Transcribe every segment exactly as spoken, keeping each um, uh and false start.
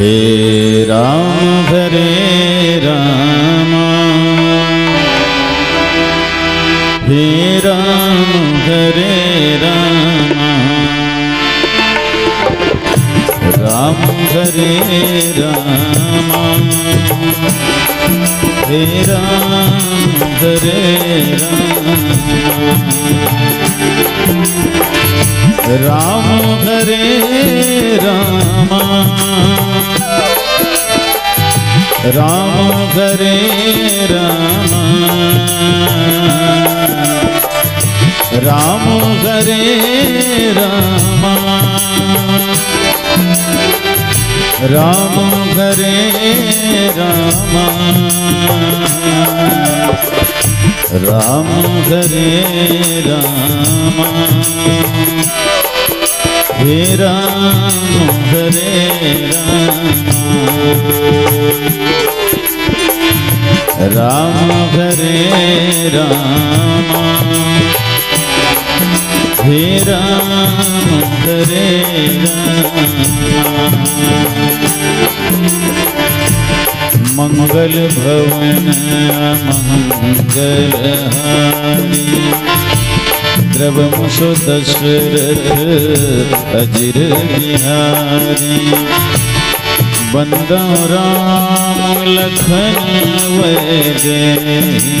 हे राम हरे राम, हे राम हरे राम, राम हरे राम, हे राम हरे राम, राम हरे राम, राम हरे राम, राम हरे राम, राम हरे राम, राम हरे राम, हे राम हरे राम, राम हरे राम, हे राम हरे राम। मंगल भवन मंगल हारी, द्रवमुसो दशरथ अजिर बिहारी। बंदौ राम लखन वैदेही,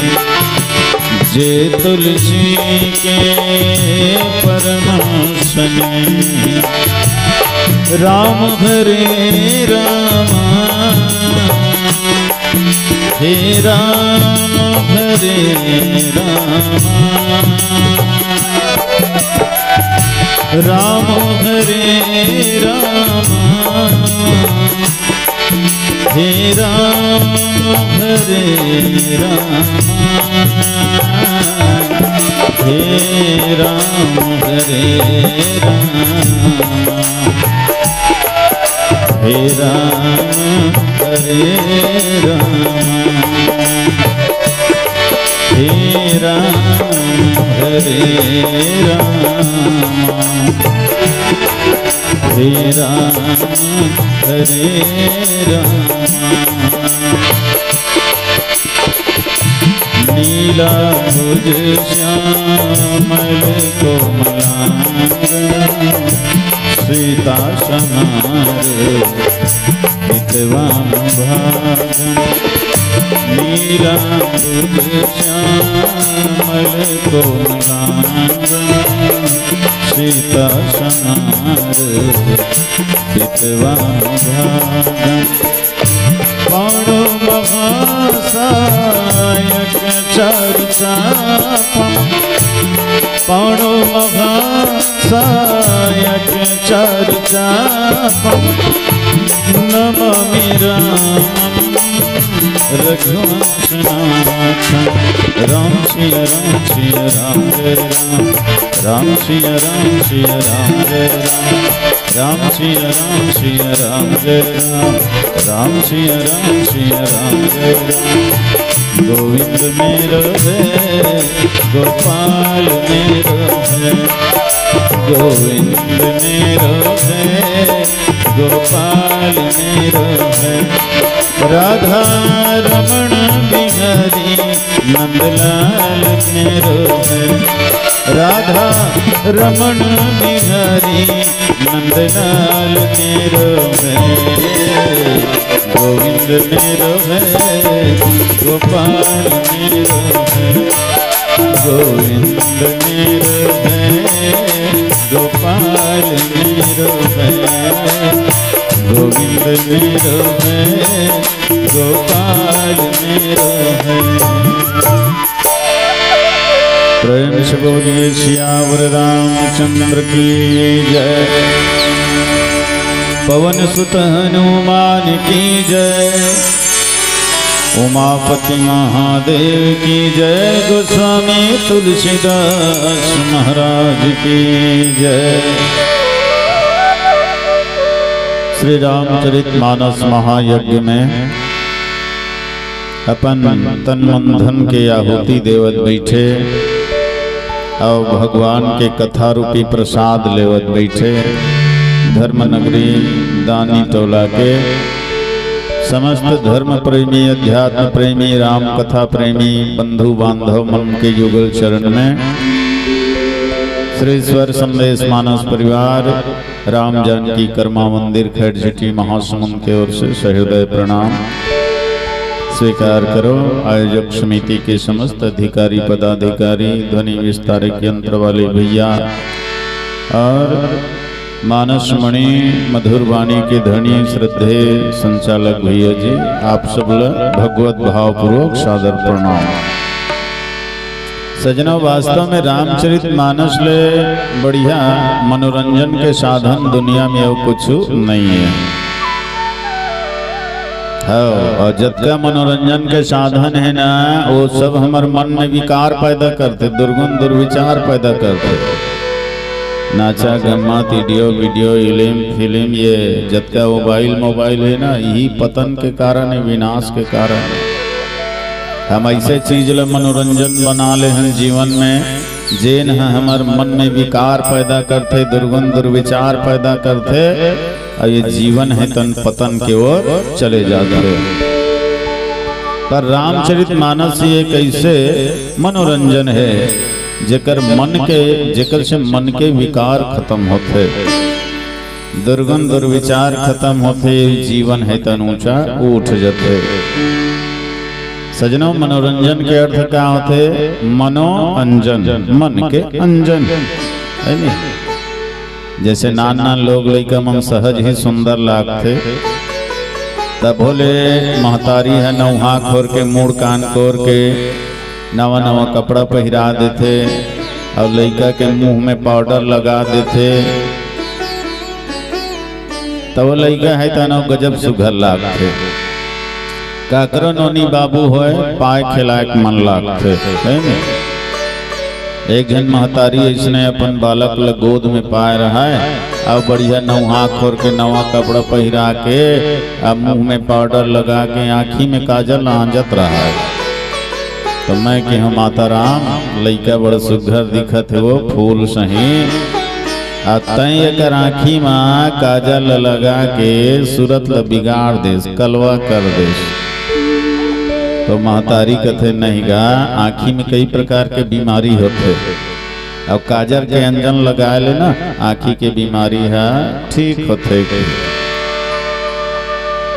जे तुलसी के परम स्नेही। राम हरे राम, हे राम हरे राम, राम हरे राम, हे राम हरे राम, हे राम हरे राम, हे राम हरे राम, हे राम हरे राम, हे राम हरे राम। नीलांबुज श्यामल कोमलांगन, सीता समान हितवाम भागन। नीलांबुज श्यामल कोमलांगन, सीता समान हितवाम भागन। पाणौ महासायकं चारुचापम्। पाणौ महासायकं चारुचापम्। नमामि रामं रघुवंशनाथम्। राम सिया राम सिया राम जय राम। राम सिया राम सिया राम जय राम। राम सिया राम सिया राम जय राम। राम सिया राम सिया राम जय राम। गोविंद मेरो है, गोपाल मेरो है। गोविंद मेरो है, गोपाल मेरो है। राधा रमण बिहारी नंदलाल मेरो है। राधा रमण बिहारी नंदलाल मेरो है। गोविंद मेरो है, गोपाल मेरो है। गोविंद मेरो है, गोपाल मेरो है। गोविंद मेरो है, गोपाल मेरो है। प्रेम से बोलिए सियावर रामचंद्र की जय। पवन सुत हनुमान की जय। उमापति महादेव की जय। गोस्वामी तुलसीदास महाराज की जय। श्री रामचरित मानस महायज्ञ में अपन तन मन धन के आहुति देवत बइठे अउ भगवान के कथा रूपी प्रसाद लेवत बइठे। धर्म नगरी दानी टोला के समस्त धर्म प्रेमी, अध्यात्म प्रेमी, राम कथा प्रेमी बंधु बांधव मन के युगल चरण में श्री स्वर संदेश मानस परिवार राम जानकी कर्मा मंदिर खैरझिटी महासमुंद के ओर से सहृदय प्रणाम स्वीकार करो। आयोजक समिति के समस्त अधिकारी पदाधिकारी, ध्वनि विस्तारक यंत्र वाले भैया और मानस मणि मधुर वाणी के धनी श्रद्धेय संचालक भैया जी, आप सब ला भगवत भावपूर्वक सादर प्रणाम। सजनों, वास्तव में रामचरित मानस ले बढ़िया मनोरंजन के साधन दुनिया में अउ कुछ नहीं है। हाँ, और जतका मनोरंजन के साधन है ना, वो सब हमर मन में विकार पैदा करथे, दुर्गुण दुर्विचार पैदा करथे। नाचा गम्मत, इडियो वीडियो, इलिम फिलिम, ये जतका मोबाइल मोबाइल है ना, यही पतन के कारण है, विनाश के कारण है। हम ऐसे चीज ल मनोरंजन बना ले हन जीवन में, जेन ह हमर मन में विकार पैदा करथे, दुर्गुण दुर्विचार पैदा करथे, और ये जीवन है तन पतन के ओर चले जाथे। पर रामचरित मानस ये कैसे मनोरंजन है, जेकर मन के, जेकर से मन के विकार खत्म होथे, दुर्गुण दुर्विचार खत्म होथे, जीवन है तन ऊंचा उठ जथे। सजनों, मनोरंजन के अर्थ का होथे? मनोअंजन, मन के अंजन, है नी? जैसे नान नान लोग लइका मन सहज ही सुंदर लागथे, तभो ले महतारी ह नौहा खोर के, मूड़ कान कोर के, नवा नवा कपड़ा पहिरा देथे और लइका के मुंह में पाउडर लगा देथे, त वो लइका है तनो गजब सुघर लागथे। काकरो नोनी बाबू होय, पाय खेलाय के मन लागथे, है नी? एक झन महतारी अइसने अपन बालक ल गोद में पाय रहय, अउ बढ़िया नौहा खोर के, नवा कपड़ा पहिरा के, अउ मुंह में पाउडर लगा के, आँखी में काजल आंजत रहय। तो मैं केहेंव, माता राम, लइका बड़ सुघर दिखत हे, वो फूल सही, आ तैं एकर आँखी म काजल लगा के सूरत ल बिगाड़ देस, कलवा कर देस। तो महतारी कथे, नहीं गा, आँखी में कई प्रकार के बीमारी होथे, अउ काजल के अंजन लगाए ले ना, आँखी के बीमारी ह ठीक होथे।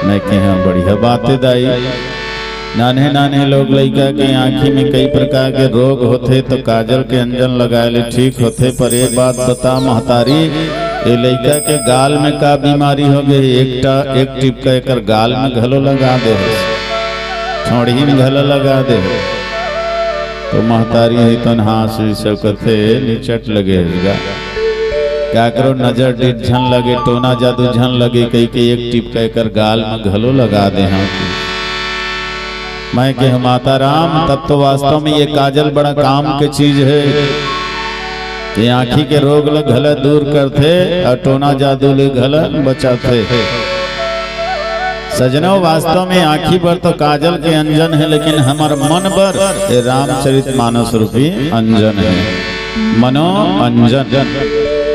मैं केहेंव, बढ़िया बात हे दाई, नान्हे नान्हे लोग लइका के आँखी में कई प्रकार के रोग होथे, तो काजल के अंजन लगाए ले ठीक होथे। पर एक बात बता महतारी, ए लइका के गाल में का बीमारी हो गई? एक टा, एक टिपका एकर गाल में घलो लगा दे, ठोड़ही में घलो लगा दे। तो महतारी है तन हाँस से कथे, निचट लगे हस गा, काकरो नजर डीठ झन लगे, टोना जादू झन लगे, कहिके एक टिपका एकर गाल में घलो लगा दे हंव। मैं केहेंव, माता राम, तब तो वास्तव में ये काजल बड़ा काम के चीज हे। ये आँखी के रोग ल घला दूर करथे अउ टोना जादू ले घला बचाथे। सजनों, वास्तव में आँखी बर तो काजल के अंजन हे, लेकिन हमर मन बर ये रामचरित मानस रूपी अंजन हे। मनो अंजन,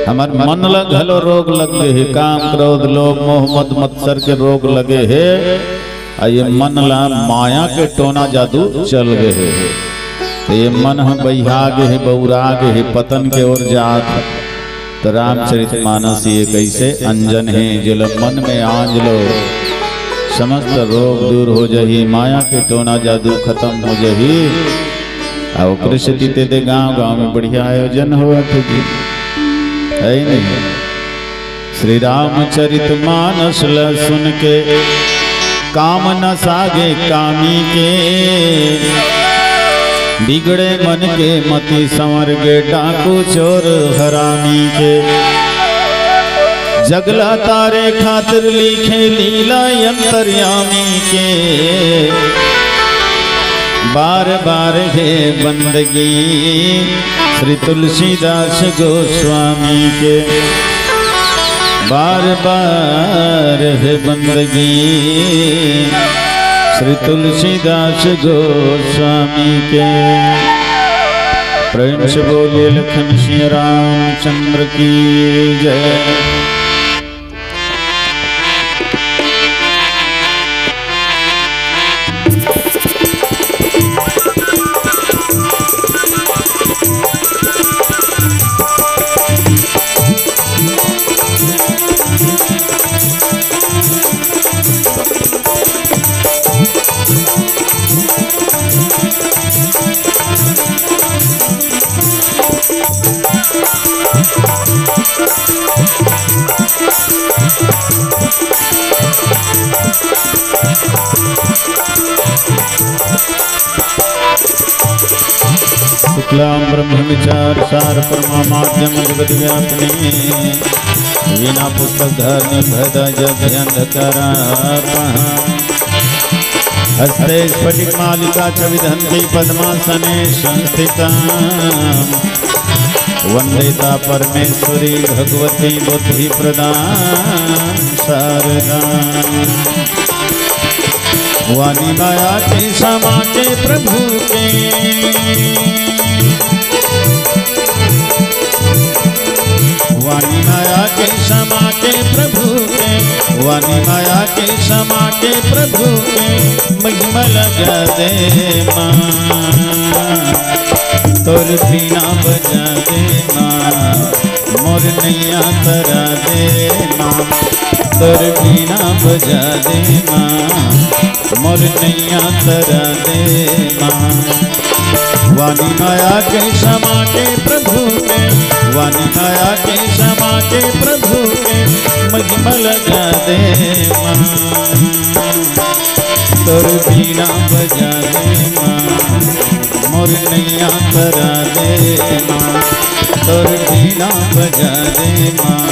हमर मन ल घलो रोग लग गे हे, काम, क्रोध, लोभ, मोह, मद, मत्सर के रोग लगे हे। अउ ये मन ला माया के टोना जादू चल गे हे। तो ये मन ह बहिरा गे हे, बउरा गे हे, पतन के ओर जात हे। तो रामचरित मानस ये कैसे अंजन हे, जेला मन में आंज लो, समस्त रोग दूर हो जाही, माया के टोना जादू खत्म हो जाही। अउ ओकरे सेती ते दे गांव गांव में बढ़िया आयोजन होवत हे जी, है नहीं? श्री रामचरित मानस ल सुन के, काम न सागे कामी के। बिगड़े मन के मति संवर गे, डाकू चोर हरामी के। जगला तारे खातिर लिखे लीला अंतर्यामी के। बार बार हे बंदगी श्री तुलसीदास गोस्वामी के। बार बार हे बंदगी श्री तुलसीदास गोस्वामी के। प्रेम से बोलिए लखन सिया रामचंद्र की जय। शुक्लां ब्रह्मविचार सार परमा माध्यम जगत व्यापिनी। वीणा पुस्तक धारिणी भैदा जग अंधकारा पहा। हस्ते स्फटिक मालिका च विधन्ती पद्मासने संस्थिता। वंदिता परमेश्वरी भगवती बुद्धि प्रदान शारदा। वाणी माया के समा के प्रभु के। वाणी माया के समा के प्रभु के। वाणी माया के समा के प्रभु के। महिमा लगा दे माँ। तोर बीना बजा दे माँ। मोर नैया तरा दे माँ। तोर बीना बजा दे माँ। मोर नैया तरा दे माँ। वाणी माया के समा के प्रभु के। वाणी माया के समा के प्रभु के। महिमा लगा दे माँ। तोर बीना बजा दे माँ। मोर नैया तरा दे माँ। तोर बीना बजा दे माँ।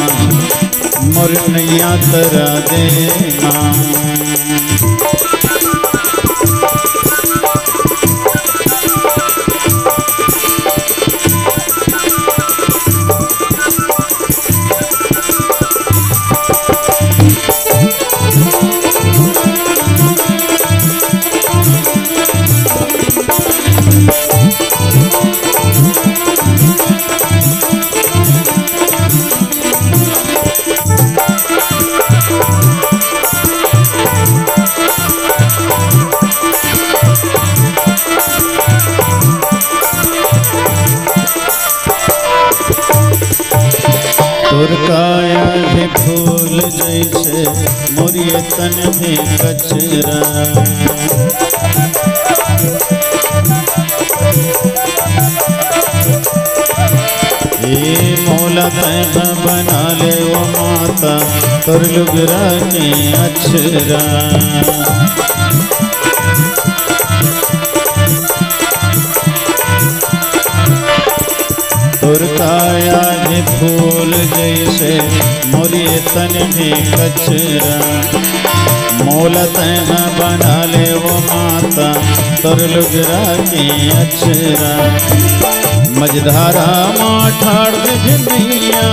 मोर नैया तरा दे माँ। तोर काया हे फूल जैसे, मोर ये तन हे कचरा। ए मोला तैं बना ले ओ माता, तोर लुगरा के अचरा। तोर काया हे फूल जैसे, मोर ये तन हे कचरा। मोला तैं बना ले ओ माता, तोर लुगरा के अचरा। मझधारा मा ठाड़ दे नैया।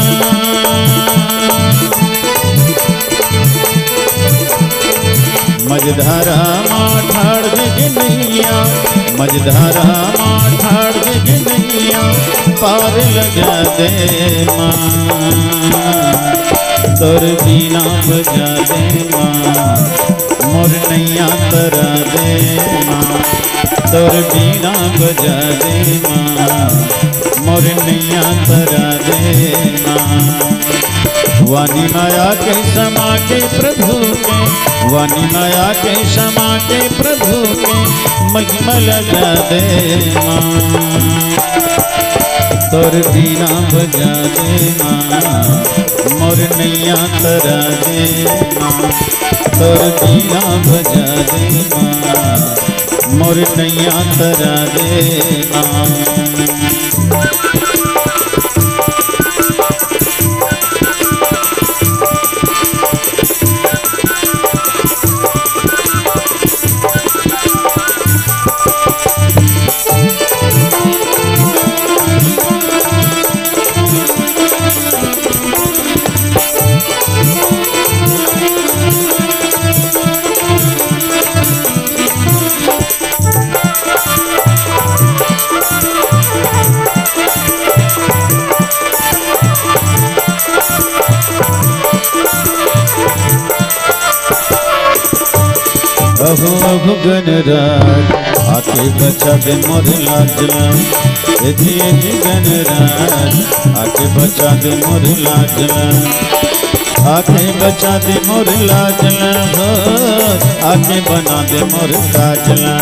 मझधारा मा ठाड़ दे नैया, मझधारा मा ठाड़ दे नैया, पार लगा दे माँ। तोर बीना बजा दे माँ, मोर नैया तरा दे माँ। तोर बीना बजा दे माँ, मोर नैया तरा दे माँ। वाणी माया के समा के प्रभु के, वाणी माया के समा के प्रभु के, महिमा लगा दे माँ। तोर बीना बजा दे माँ, मोर नैया तरा दे माँ। तोर बीना बजा दे माँ, मोर नैया तरा दे माँ। अहो अहो गणराज, आके बचा दे मोर लाज ला। एथी एथी गणराज, आके बचा दे मोर लाज ला। आके बचा दे मोर लाज ला हो, आके बना दे मोर काज ला।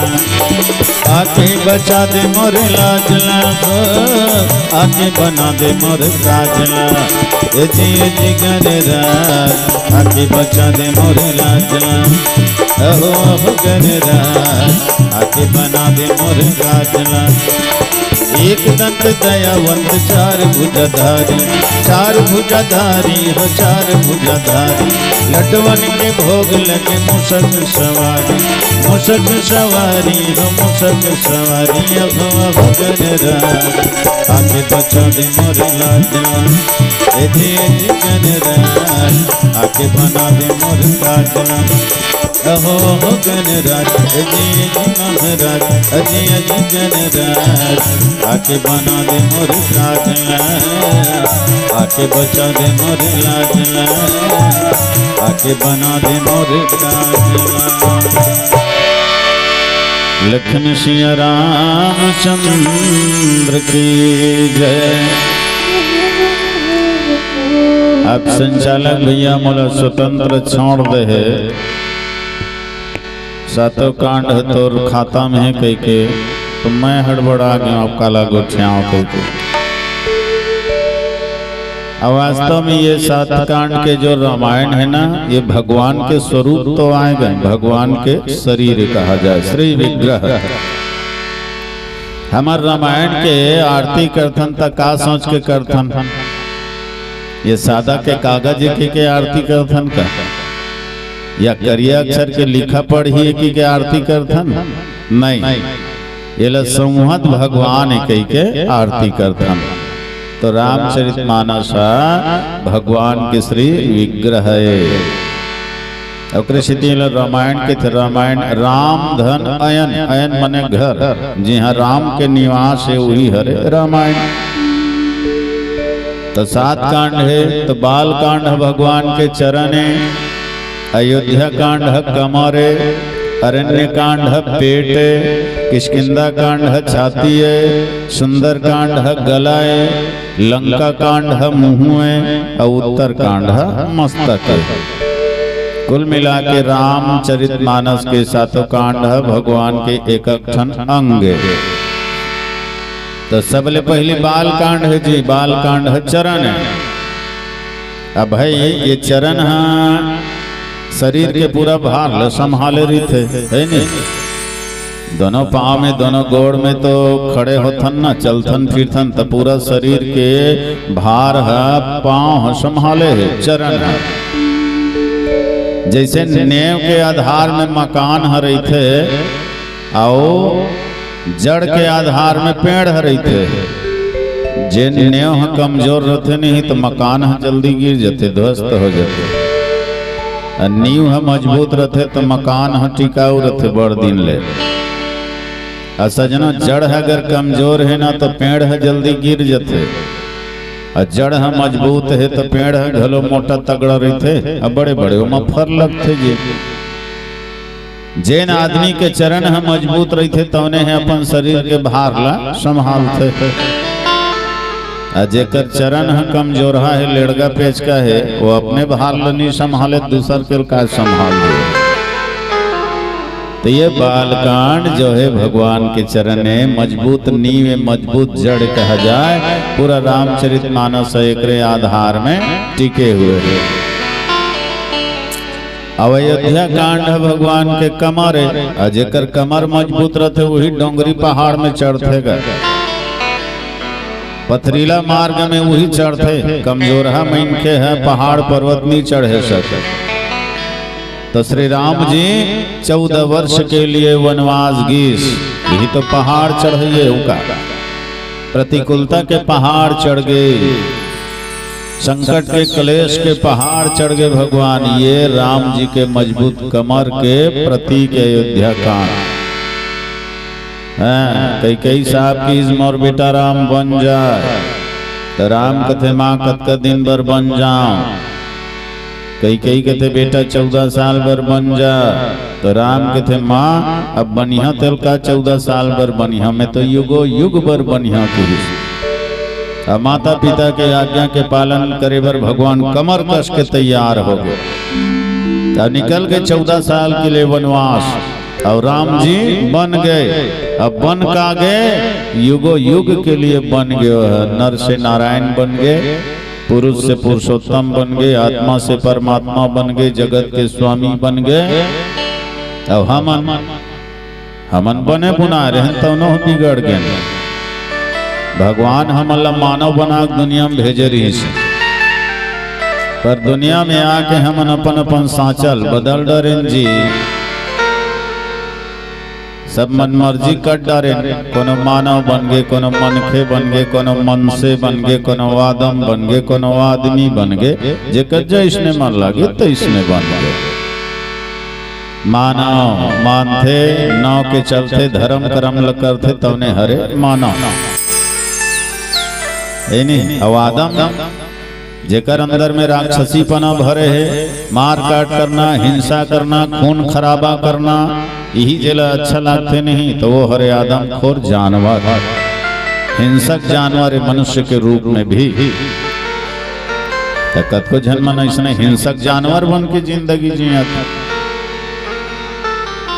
आके बचा दे मोर लाज ला हो, आके बना दे मोर काज ला। ए जी, ए जी गणराज, आके बचा दे मोर लाज ला। अहो, अहो गणराज, आके बना दे मोर काज ला। एक दंत दयावंत चार भुजाधारी, चार भुजाधारी हो, चार भुजाधारी। लटवन के भोग लगे मुसक सवारी, मुसक सवारी हो, मुसक सवारी। अहो, अहो गणराज, आके बचा दे मोर लाज ला। ए जी, ए जी गणराज, आके बना दे मोर काज ला। अहो, अहो गणराज, ए जी, ए जी महाराज, ए जी, ए जी गणराज, आके बना दे मोर काज ला, आके बचा दे मोर लाज ला, आके बना दे मोर काज ला। लखन सिया रामचंद्र की जय। अब संचालक भैया मोला स्वतंत्र छोड़ दे हे, सातों कांड ह तोर खाता में हे कहिके, तो मैं हड़बड़ा गया, अब काला गोठियाव कहिके। अब वास्तव में ये सात कांड के जो रामायण है ना, ये भगवान के स्वरूप तो आए गए, भगवान के शरीर कहा जाए, श्री विग्रह। हमर रामायण के आरती करथन त का सोच के करथन? ये सादा के कागज के, के आरती करथन का? या करिया अक्षर के लिखा पढ़ी की के आरती करथन? नहीं, एला संवत भगवान कहि के आरती करथन। तो रामचरित मानस ह भगवान के श्री विग्रह है। ओकरे सेती एला रामायण के थे। रामायण, राम धन अयन, अयन मने घर, जिहाँ राम के निवास है, वही हरे रामायण। तो सात कांड है, तो बाल कांड ह भगवान के चरण है, अयोध्या कांड ह कमर ए, अरण्य कांड ह पेट ए, किष्किंधा कांड ह छाती ए, सुंदर कांड ह गला ए, लंका कांड ह मुंह ए, अउ उत्तर कांड ह मस्तक ए। कुल मिला के रामचरित मानस के सातों कांड ह भगवान के एक एक ठन अंग ए। तो सबले पहली बाल कांड है जी, बाल कांड है चरण है। अब भाई, ये चरण ह शरीर के पूरा भार ल संभाले रहिथे, है नी? दोनों पाँव में, दोनों गोड़ में तो खड़े होथन ना, चलथन फिरथन, त पूरा शरीर के भार ह पाँव ह संभाले हे, चरण ह। जैसे नेव के आधार में मकान ह रहिथे, अउ जड़ के आधार में पेड़ ह रहिथे। जे नेव ह कमजोर रथे नहीं, त मकान ह जल्दी गिर जथे, ध्वस्त हो जथे। अ नींव ह मजबूत रथे, त मकान ह टिकाऊ रथे बड़ दिन ले। अ सजनो, जड़ ह अगर कमजोर हे ना, त पेड़ ह जल्दी गिर जथे। अ जड़ ह मजबूत हे, त पेड़ ह घलो मोटा तगड़ा रहिथे, अ बड़े-बड़े ओमा फर लगथे जी। जेन आदमी के चरण ह मजबूत रहिथे, तौने ह अपन शरीर के भार ला संभालथे। अ जेकर चरण ह कमजोरहा हे, लेड़गा पेचका हे, वो अपने भार ला नी संभाले, दूसर के का संभाल दे। तो ये बालकांड जो है, भगवान के चरण में मजबूत नींव, मजबूत जड़ कहा जाए। पूरा रामचरित मानस एकरे आधार में टिके हुए है। अब अयोध्या कांड ह भगवान के कमर ए, अ जेकर कमर मजबूत रथे, वही डोंगरी पहाड़ में चढ़थे गा। पथरीला मार्ग में वही चढ़थे, कमजोरहा मनखे ह पहाड़ पर्वत नी चढ़े सके। तो श्री राम जी चौदह वर्ष के लिए वनवास गीस, यही तो पहाड़ चढ़इए उका, प्रतिकूलता के पहाड़ चढ़ गए। संकट के, क्लेश के पहाड़ चढ़ गए भगवान। ये राम जी के मजबूत कमर के प्रतीक है अयोध्या कांड। हाँ, कैकेयी साहब की, "मोर बेटा राम बन जाए।" तो राम कथे, "माँ, कतका दिन बर बन जाऊं?" कैकेयी कथे, "बेटा, चौदह साल बर बन जा।" तो राम कथे, "माँ, अब बनिहा तेल का चौदह साल बर बनिहा, मैं तो युगो युग बर बनिहा," कहिस। अब माता पिता के आज्ञा के पालन करे बर भगवान कमर कस के तैयार हो गए। अब निकल गए चौदह साल के लिए वनवास, और राम जी बन गए। अब बन का गए, युगो युग के लिए बन गए। नर से नारायण बन गए, पुरुष से पुरुषोत्तम बन गए, आत्मा से परमात्मा बन गए, जगत के स्वामी बन गए। अब हमन, हमन बने बुनाए रहन, तौनो बिगड़ गए। भगवान हमन ला मानव बना के दुनिया में भेजे रहिस, पर दुनिया में आके हमन अपन अपन सांचल बदल डरेन जी। सब मन मर्जी कर डारेन। कोनो मानव बन गे, कोनो मनखे बन गे, कोनो मनसे बन गे, कोनो आदम बन गे, कोनो आदमी बन गे। जेकर जैसने मन लागे तैसने बन गे। मानव मानथे, नाव के चलथे, धर्म करम ल करथे, तौने हरे मानव। हे नहीं, अउ आदम जेकर अंदर में राक्षसीपना भरे हे, मार काट करना, हिंसा करना, खून खराबा करना, यही जेला अच्छा लागथे नहीं, तो वो हरे आदमखोर जानवर, हिंसक जानवर हे मनुष्य के रूप में भी। त कतको झन मन अइसने हिंसक जानवर बन के जिंदगी जियत।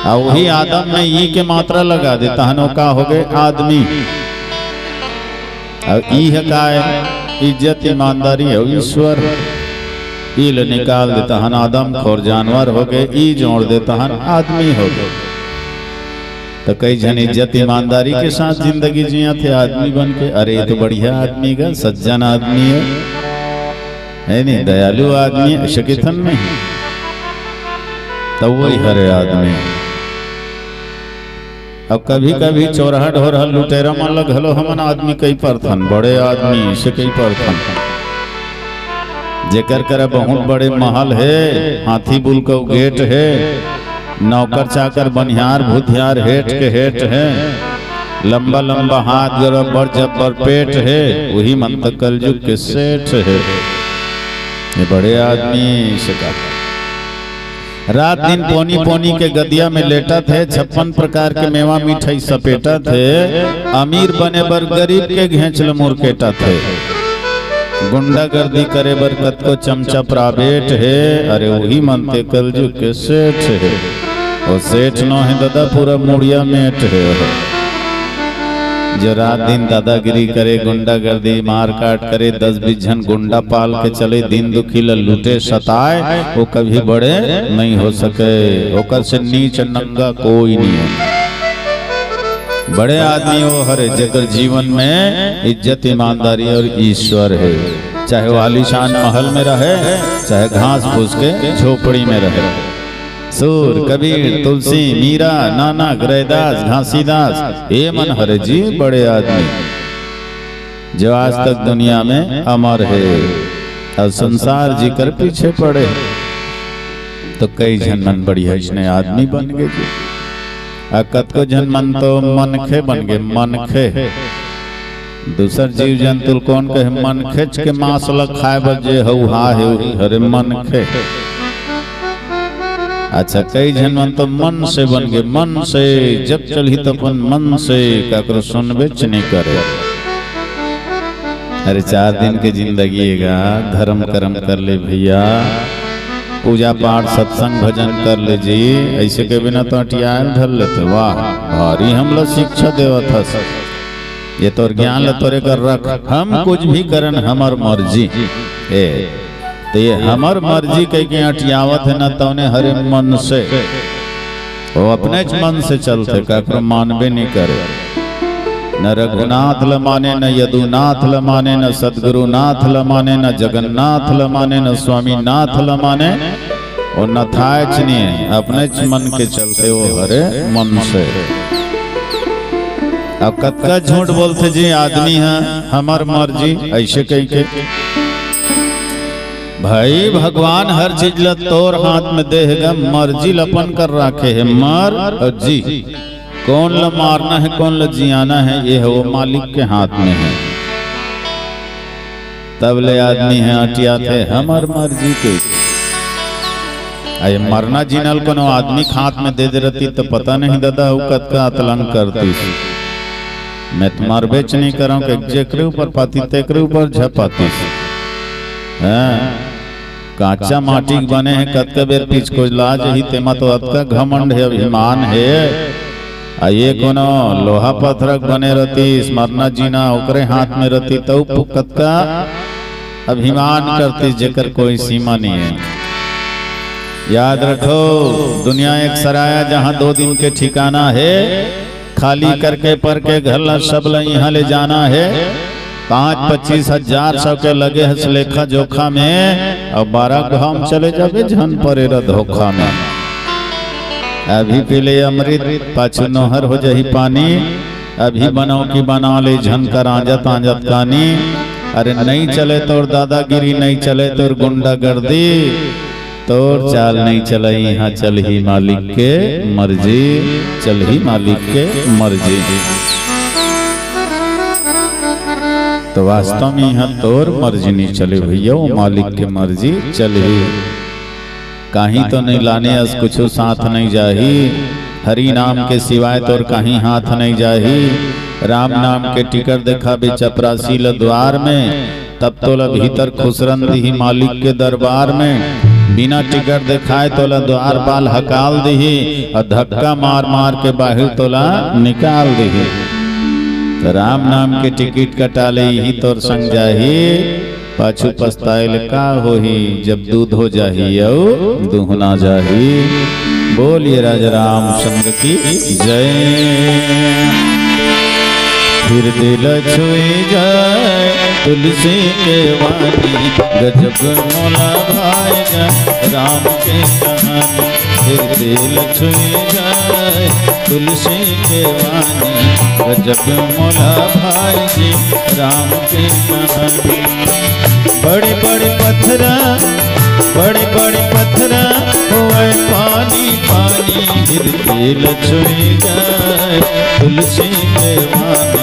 आ वही आदम में ई के मात्रा लगा दे, तहन वो का हो गए? आदमी। अब ई ह काय? इज्जत, ईमानदारी अउ ईश्वर। ई ल निकाल दे तहन आदमखोर जानवर हो गए, ई जोड़ दे तहन आदमी हो गए। तो कई झन इज्जत ईमानदारी के साथ जिंदगी जियत हे आदमी बन के। अरे, ये तो बढ़िया आदमी गा, सज्जन आदमी हे, हे नहीं, दयालु आदमी हे, अइसे कहिथन नहीं। तो वही हरे आदमी। अब कभी-कभी चोरहा ढोरहा लुटेरा मन ल घलो हमन आदमी कहि परथन, बड़े आदमी अइसे कहि परथन। जेकर करा बहुत बड़े महल हे, हाथी बुलकऊ गेट हे, नौकर चाकर बनिहार भूथियार हेठ के हेठ हे, लंबा लंबा हाथ, गरबर जब्बर पेट हे, वही मन त कलजुग के सेठ हे। ये बड़े आदमी से का रात दिन पोनी पोनी के गदिया में लेटत हे, छप्पन प्रकार के मेवा मिठाई सपेटत हे, अमीर बने बर गरीब के घेंच ल मुरकेटत हे, गुंडागर्दी करे बर कतको चमचा प्राइवेट हे। अरे, वही मन ते कलजुग के सेठ हे। वो सेठ नो हे ददा, पूरा मुड़िया मेट हे। जो रात दिन दादागिरी करे, गुंडागर्दी, मारकाट करे, दस बीस झन गुंडा पाल के चले, दिन दुखी ल लूटे सताए, वो कभी बड़े नहीं हो सके। ओकर से नीच नंगा कोई नहीं है। बड़े आदमी वो हरे जेकर जीवन में इज्जत, ईमानदारी और ईश्वर है। चाहे वो आलीशान महल में रहे, चाहे घास फूस के झोपड़ी में रहे। सूर, कबीर, तुलसी, मीरा, नानक, रैदास, घासीदास, ये मन हरे जी बड़े आदमी, जो आज तक दुनिया में अमर हे और संसार जी कर पीछे पड़े। तो कई झन मन बढ़िया अइसने आदमी बन गए जी। आ कतको झन मन तो मनखे बन गए, मनखे। दूसर जीव जंतु ल कोन कहे? मनखेच के मांस ल खाए बर जे हउहा हे, उही हरे मनखे। अच्छा, कई झन मन तो मन से बन गए, मन से जब चलही त अपन मन से काकरो सुनबेच नहीं करे। अरे, चार दिन के जिंदगी हे गा, धर्म करम कर ले भैया, पूजा पाठ, सत्संग, भजन कर ले जी। अइसे के बिना तो अटियाल धर लेते। वाह, भारी हमला शिक्षा देवत हस। ये तोर ज्ञान ल तोरे कर रख, हम कुछ भी करन, हमर मर्जी। ए, तो ये हमर मर्जी कह के अटियावत हे ना, तौने हरे मन से, वो अपनेच मन से चलथे, काकरो मानबे नहीं करे। न रघुनाथ ल माने, न यदुनाथ ल माने, न सदगुरुनाथ ल माने, न जगन्नाथ ल माने, न स्वामीनाथ ल माने। वो नथायच नहीं है, अपनेच मन के चलथे, वो हरे मन से। अब कतका झूठ बोलथे जी आदमी ह, हमर मर्जी, अइसे कहि के। भाई, भगवान हर चीज ल तोर हाथ में दे हे गा, मर्जी ल अपन कर राखे हे, मर और जी। कोन ल मारना हे, कोन ल जियाना हे, ये ह वो मालिक के हाथ में हे। तब ले आदमी ह अटियाथे हमर मर्जी के। आ ये मरना जीना ल कोनो आदमी के हाथ में दे दे रहती त पता नहीं ददा, वो कतका अतलंग करती। मैं तो मरबेच नहीं करंव के जेकरे ऊपर पाती तेकरे ऊपर झपातीस। हाँ, कांचा माटी के बने हे, कतका बेर पिचकोला जाही, तेमा तो अतका घमंड हे, अभिमान हे। आ ये कोनो लोहा पत्थर के बने रहतीस, मरना जीना ओकरे हाथ में रहती, तब कतका अभिमान करतीस, जेकर कोई सीमा नहीं है। याद रखो, दुनिया एक सराय, जहाँ दो दिन के ठिकाना हे। खाली करके पर के घर ला, सब ला इहाँ ले जाना हे। पाँच पच्चीस हजार सौ के लगे हस लेखा जोखा में, अउ बारह घाम चले जाबे झन परे रह धोखा में। अभी पी ले अमृत, पाछू नोहर हो जाही पानी। अभी बनव कि बना ले झन कर आंजत आंजत कानी। अरे नहीं चले तोर दादागिरी, नहीं चले तोर गुंडागर्दी, तोर चाल नहीं चलही, इहाँ चलही मालिक के मर्जी, चलही मालिक के मर्जी। तो वास्तव में इहाँ तोर मर्जी नहीं चले भैया, वो मालिक के मर्जी चलही। काहीं तो नहीं लाने अस कुछु साथ नहीं जाही, हरि नाम के सिवाय तोर काहीं हाथ नहीं जाही। राम नाम के टिकट देखाबे चपरासी ल द्वार में, तब तोला भीतर खुसरन दिही मालिक के दरबार में। बिना टिकट देखाए तोला द्वारपाल हकाल दिही अउ धक्का मार मार के बाहिर तोला निकाल दिही। त राम नाम के टिकट कटा ले, इही तोर संग जाही। पाछू पछताए ले का होही, जब दूध हो जाही अउ दुहना जाही। बोलिए राजा रामचंद्र की जय। फिर दिल छुई जाए तुलसी के वानी, गजब मोला भाएगा राम के कहानी। फिर दिल छुई जाए तुलसी के वानी, गजब मोला भाएगी राम के कहानी। बड़े बड़े पत्थरा, बड़े बड़े पत्थरा होए पानी पानी, फिर दिल छुई जाए तुलसी के वानी,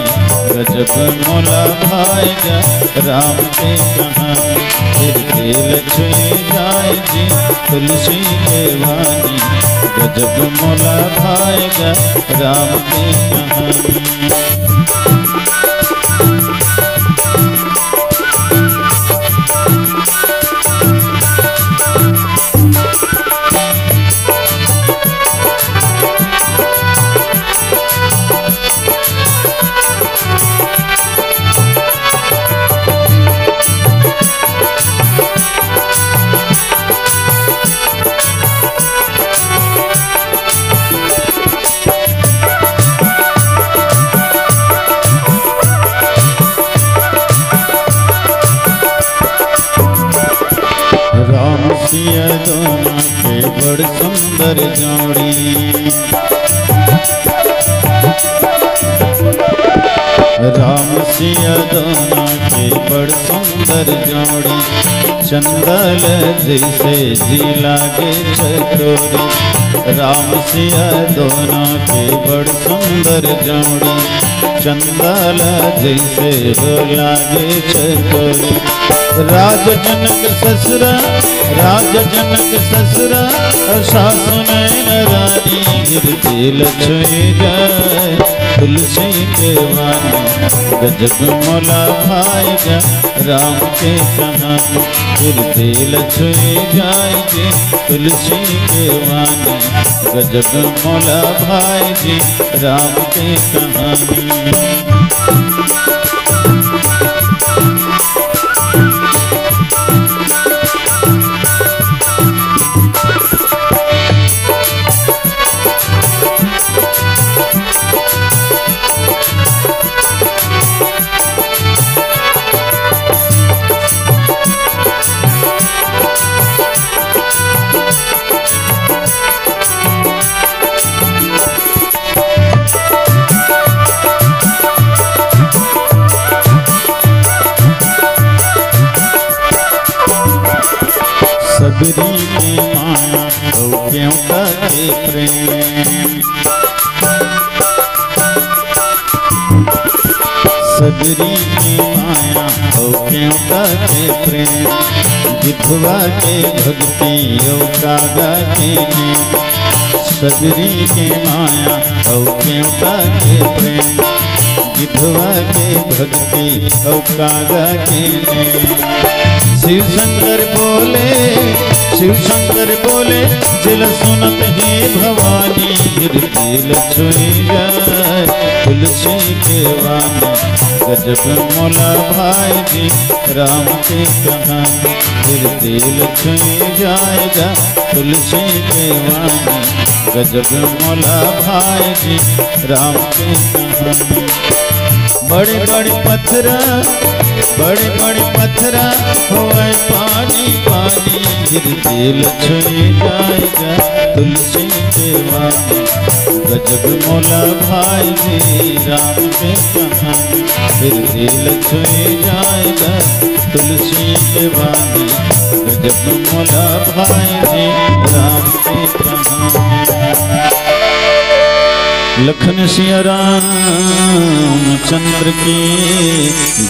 गजब मोला भाएगा राम के कहानी। फिर दिल छुई जाए जी तुलसी के वानी, गजब मोला भाएगा राम के कहानी। राम सिया दोनों के बड़ सुंदर जोड़ी। राम सिया दोनों के बड़ सुंदर जोड़ी, चंदा ल जैसे जी लागे चकोरी। राम सिया दोनों के बड़ सुंदर जोड़ी, चंदा ल जैसे हो लागे चकोरी। राज जनक ससुरा, राज जनक ससुरा, अउ सासु नैन रानी, गिरती लक्ष्मी जाए तुलसी के वानी, गजब मोला भाएगा राम के कहानी। गिरती लक्ष्मी जाए जी तुलसी के वानी, गजब मोला भाएगी राम के कहानी। सबरी के माया अउ केवटा के प्रेम। सबरी के माया अउ केवटा के प्रेम, गिधवा के भक्ति अउ कागा के नेम। सबरी के माया अउ केवटा के प्रेम, विधवा के भक्ति अउ कागा के ने। शिव शंकर बोले, शिव शंकर बोले, जेला सुनत हे भवानी, गिरती लक्ष्मी जाय तुलसी के वाणी। गजब मोला भाई जी राम के कहानी, गिरती लक्ष्मी जाय गा तुलसी के वाणी। गजब मोला भाई जी राम के कहानी। बड़े बड़े पथरा, बड़े बड़े पथरा होवय पानी पानी, गिरती लक्ष्मी जाय गा तुलसी के वाणी। गजब मोला भाई जी राम के कहानी, गिरती लक्ष्मी जाय गा तुलसी के वाणी। गजब मोला भाई जी राम के कहानी। लखन सिया रामचंद्र की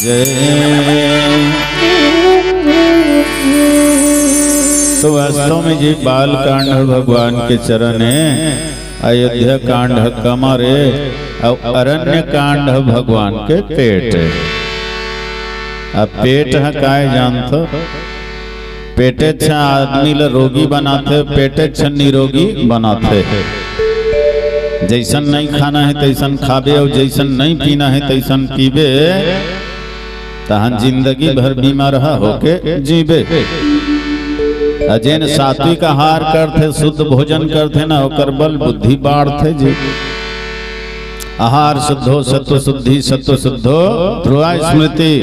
जय। तो वास्तव में ये बाल कांड ह भगवान के चरण हे, अयोध्या कांड ह कमर हे, अउ अरण्य कांड ह भगवान के पेट हे। अब पेट ह काय जानथो? पेटेच ह आदमी ल रोगी बनाथे, पेटेच ह निरोगी बनाथे। जइसन नइ खाना हे तइसन खाबे, अउ जइसन नइ पीना हे तइसन पीबे, तहन जिंदगी भर बीमार ह होके जीबे। अ जेन सात्विक आहार करथे, शुद्ध भोजन करथे ना, ओकर बल बुद्धि बाढ़थे जी। आहार शुद्धो सत्व शुद्धि, सत्व शुद्धो ध्रुवा स्मृति।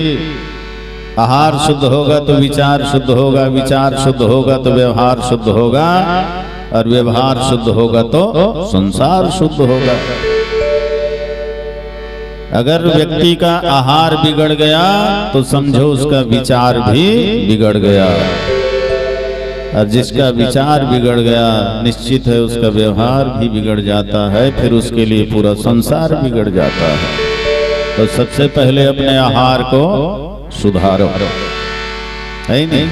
आहार शुद्ध होगा तो विचार शुद्ध होगा, विचार शुद्ध होगा तो व्यवहार शुद्ध होगा, और व्यवहार शुद्ध होगा तो संसार शुद्ध होगा। अगर व्यक्ति का आहार बिगड़ गया तो समझो उसका विचार भी बिगड़ गया, और जिसका विचार बिगड़ गया निश्चित है उसका व्यवहार भी बिगड़ जाता है, फिर उसके लिए पूरा संसार बिगड़ जाता है। तो सबसे पहले अपने आहार को सुधारो, है नहीं?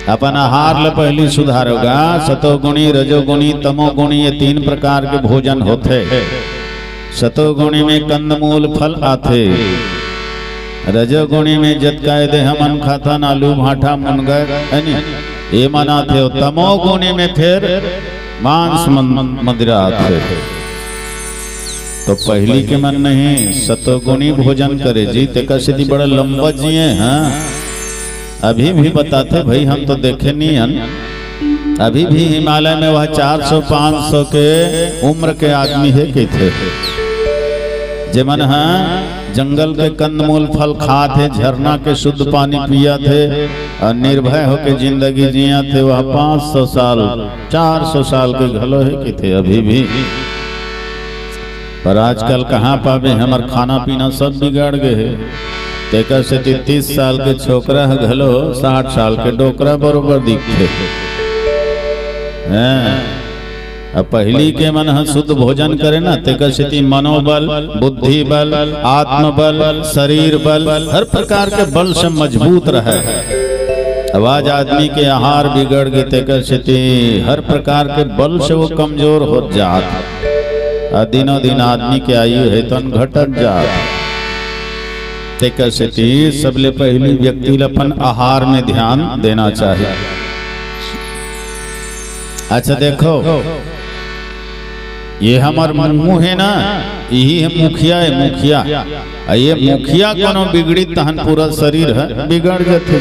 अपन आहार ल पहली सुधारो गा। सतोगुणी, रजोगुणी, तमोगुणी, ये तीन प्रकार के भोजन होथे। सतोगुणी में कंदमूल फल आथे, रजोगुणी में जतका ए दे हमन खाथन आलू भांठा मुनगा, है नी, ये मन आथे। अउ तमोगुणी में फिर मांस मन-, मदिरा आथे। तो पहली के मन नहीं सतोगुणी भोजन करे जी, तेकर सेती बड़ा लंबा जिए हैं। अभी भी बताथे भाई, हम तो देखे नहीं हन। अभी भी हिमालय में वह चार सौ पाँच सौ के उम्र के आदमी हे कहिथे, जेमन ह जंगल के कंदमूल फल खात हे, झरना के शुद्ध पानी पियत हे और निर्भय होके जिंदगी जियत हे। वह पाँच सौ साल, चार सौ साल के घलो हे कहिथे अभी भी। पर आजकल कहाँ पाबे, हमर खाना पीना सब बिगड़ गे हे। तेकर सेती तीस साल के छोकरा ह घलो साठ साल के डोकरा बरोबर दिखथे। हैं? अब पहिली के मन ह शुद्ध भोजन करे ना, तेकर सेती मनोबल, बुद्धि बल, आत्मबल, शरीर बल, हर प्रकार के बल से मजबूत रहे। अब आज आदमी के आहार बिगड़ गे, तेकर सेती हर प्रकार के बल से वो कमजोर होत जात। आ दिनों दिन आदमी के आयु हे तन घटत जात। तेकर सेती सबले पहिली व्यक्ति ल अपन आहार में ध्यान देना चाही। अच्छा देखो, ये हमर मुंह हे ना, यही हे मुखिया, हे मुखिया। आ ये मुखिया कोनो बिगड़ी तहन पूरा शरीर ह बिगड़ जथे।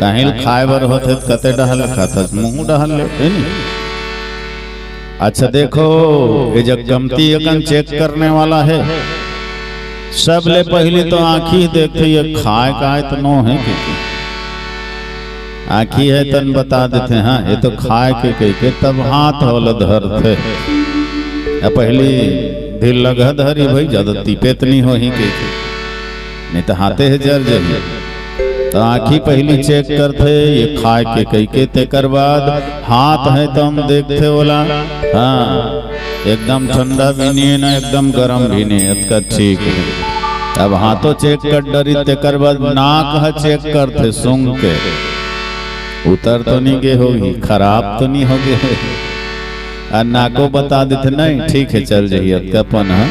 काहीं ल खाए बर होथे त कते डहर ले खाथस, मुंह डहर ले, हे नी? अच्छा देखो, ये जग कमती अकन चेक करने वाला हे। सबले पहिली तो आँखी देखथे, ये खाए काय त नो हे कि? आँखी हे तन बता देथे, हाँ, ये तो खाए के कहिके तब हाथ होल धरथे। आ पहिली ढील लगह धरी भाई, ज्यादा तिपेत नहीं होही कहिके, नहीं तो हाथे हे जर जही। तो आँखी पहिली चेक करथे, ये खाए के कहिके, तेकर बाद हाथ हे त हम देखथे ओला, हाँ, एकदम ठंडा भी नहीं हे ना, एकदम गरम भी नहीं हे, अतका ठीक हे। अब हाथों चेक कर डरी, तेकर बाद नाक ह चेक करथे सूंघ के, उतर तो नहीं गे होही, खराब तो नहीं हो गे होही। आ नाको बता देथे, नहीं, ठीक हे, चल जही, अतका पन ह।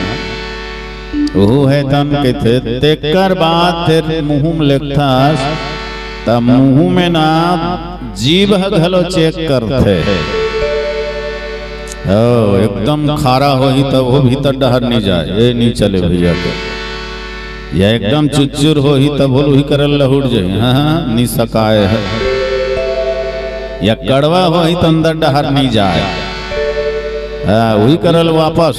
ओहू हे तन कहिथे, तेकर बाद फेर मुंह में लेगथस, त मुंह में ना, जीभ ह घलो चेक करथे। हो, एकदम खारा होही, तब वो भीतर डहर नी जाय, ए नी चले भैया के। या एकदम चुरचुर होही, तब वो उही करल लहुट जाही, हाँ, हाँ, नी सकाय हे। या कड़वा होही, त अंदर डहर नी जाय, हाँ, उही करल वापस।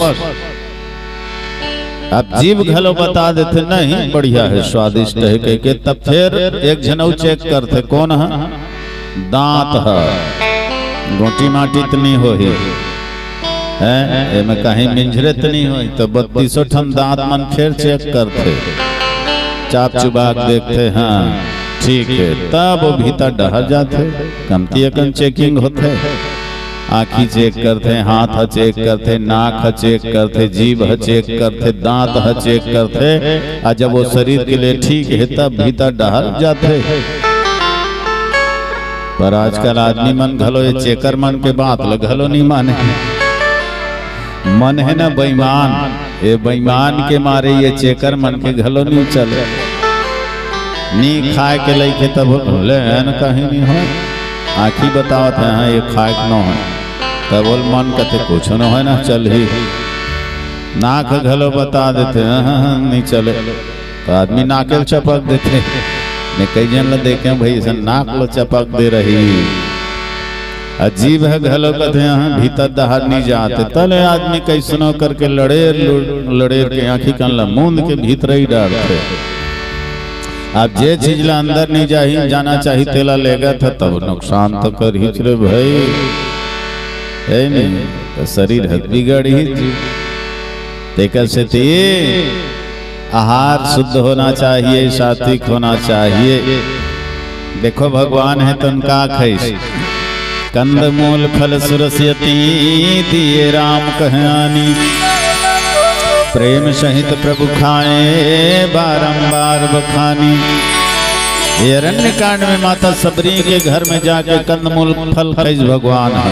अब जीभ घलो बता देथे, नहीं, बढ़िया हे, स्वादिष्ट हे कहिके। तब फेर एक झन अउ चेक करथे, कोन ह? दांत ह, गोटी माटी त नी होही, हैं? एमे कहीं मिंझरे त नी होही? त बत्तीसों ठन दांत मन फेर चेक करथे, चाप चुबा के देखथे, हाँ, ठीक हे, तब वो भीतर डहर जाथे, कमती अकन चेकिंग होथे। आँखी चेक करथे, हाथ ह चेक करथे, नाक ह चेक करथे, जीभ ह चेक करथे, दांत ह चेक करथे, आ जब वो शरीर के लिए ठीक हे, तब भीतर डहर जाथे। पर आजकल आदमी मन घलो ये चेकर मन के बात ल घलो नी माने। मन हे ना बेईमान, ये बेईमान के मारे ये चेकर मन के घलो नी चले। नी खाय के लइके तब ले न कहीं नी होय। आँखी बतावत हे, हाँ, ये खाय के नो होय। तब बोल मन कथे, कुछ न होय ना, चलही। नाक घलो बता देथे, हाँ, हाँ, नी चले। त आदमी नाके ल चपक देथे। मैं कई झन ल देखे हंव भई, अइसन नाक ल चपक दे रही। आ जीभ ह घलो कथे, हाँ, भीतर डहर नी जात हे। तले आदमी कइसनो करके लड़ेर लुड़-, लड़ेर के आँखी कन ल मूंद के भीतर ही डारथे। अब जे चीज ल अंदर नी जाही, जाना चाही, तेला लेगत ह, तब नुकसान तो करहीच रे भई, हे नी? त शरीर ह बिगड़ही जी। तेकर सेती आहार शुद्ध होना चाहिए, सात्विक होना चाहिए। देखो, भगवान हे तन का खइस, कंद मूल फल सुरस यति, दिए राम कहयानी। प्रेम सहित प्रभु खाए, बारंबार बखानी। ये अरण्य कांड में माता सबरी के घर में जाके कंदमूल फल खइस भगवान ह।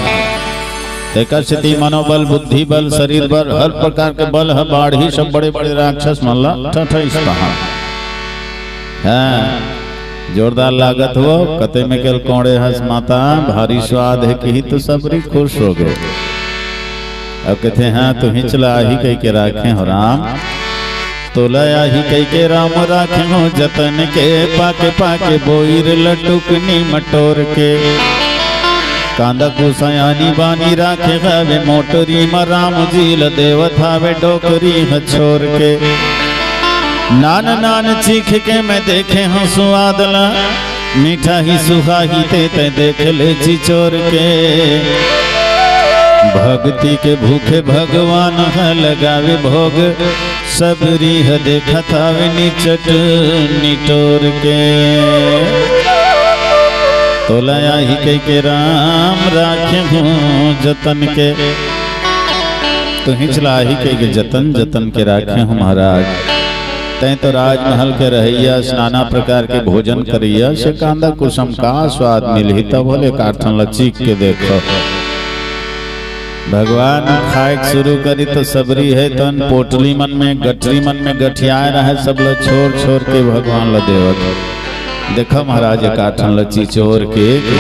तेकर सेती मनोबल, बुद्धि बल, शरीर बल, हर प्रकार के बल ह बाढ़ही। सब बड़े-बड़े राक्षस मन ला ठठइस तहाँ। हाँ, जोरदार लागत हो, कते में केल कोड़े हस माता, भारी स्वाद हे किही तो सबरी खुश होगे। अब कथे, हाँ, तुहिच ला आही कहिके राखे हो राम। तोला आही कहिके राम राखे हो जतन के, पाके पाके बोइर ल टुकनी म टोर के। कांदा कुसयानी बानी राखे हवे मोटरी म, राम जी ल देवत हवे डोकरी ह छोर के। नान नान चीख के मैं देखे हूँ सुवाद ला, मीठा ही सुहा ही ते तैं देख ले चिचोर के। भक्ति के भूखे भगवान ह लगावे भोग, सबरी ह देखत हवे निचट निटोर के। तोला आही कहिके राम राखे हूँ जतन के, तुहिच ला आही कहिके जतन जतन के राखे हूँ महाराज। तैं तो राजमहल के रहइया, नाना प्रकार के भोजन करइया, से कांदा कुसम का स्वाद मिलही, तब होले कारथन ला चीख के देखो। भगवान खाए के शुरू करी तो सबरी हे तन पोटली मन में, गठरी मन में गठियाए रहे, सब ला छोर छोर के भगवान ला देवत। देखो महाराज, कारथन ला चिचोर के, के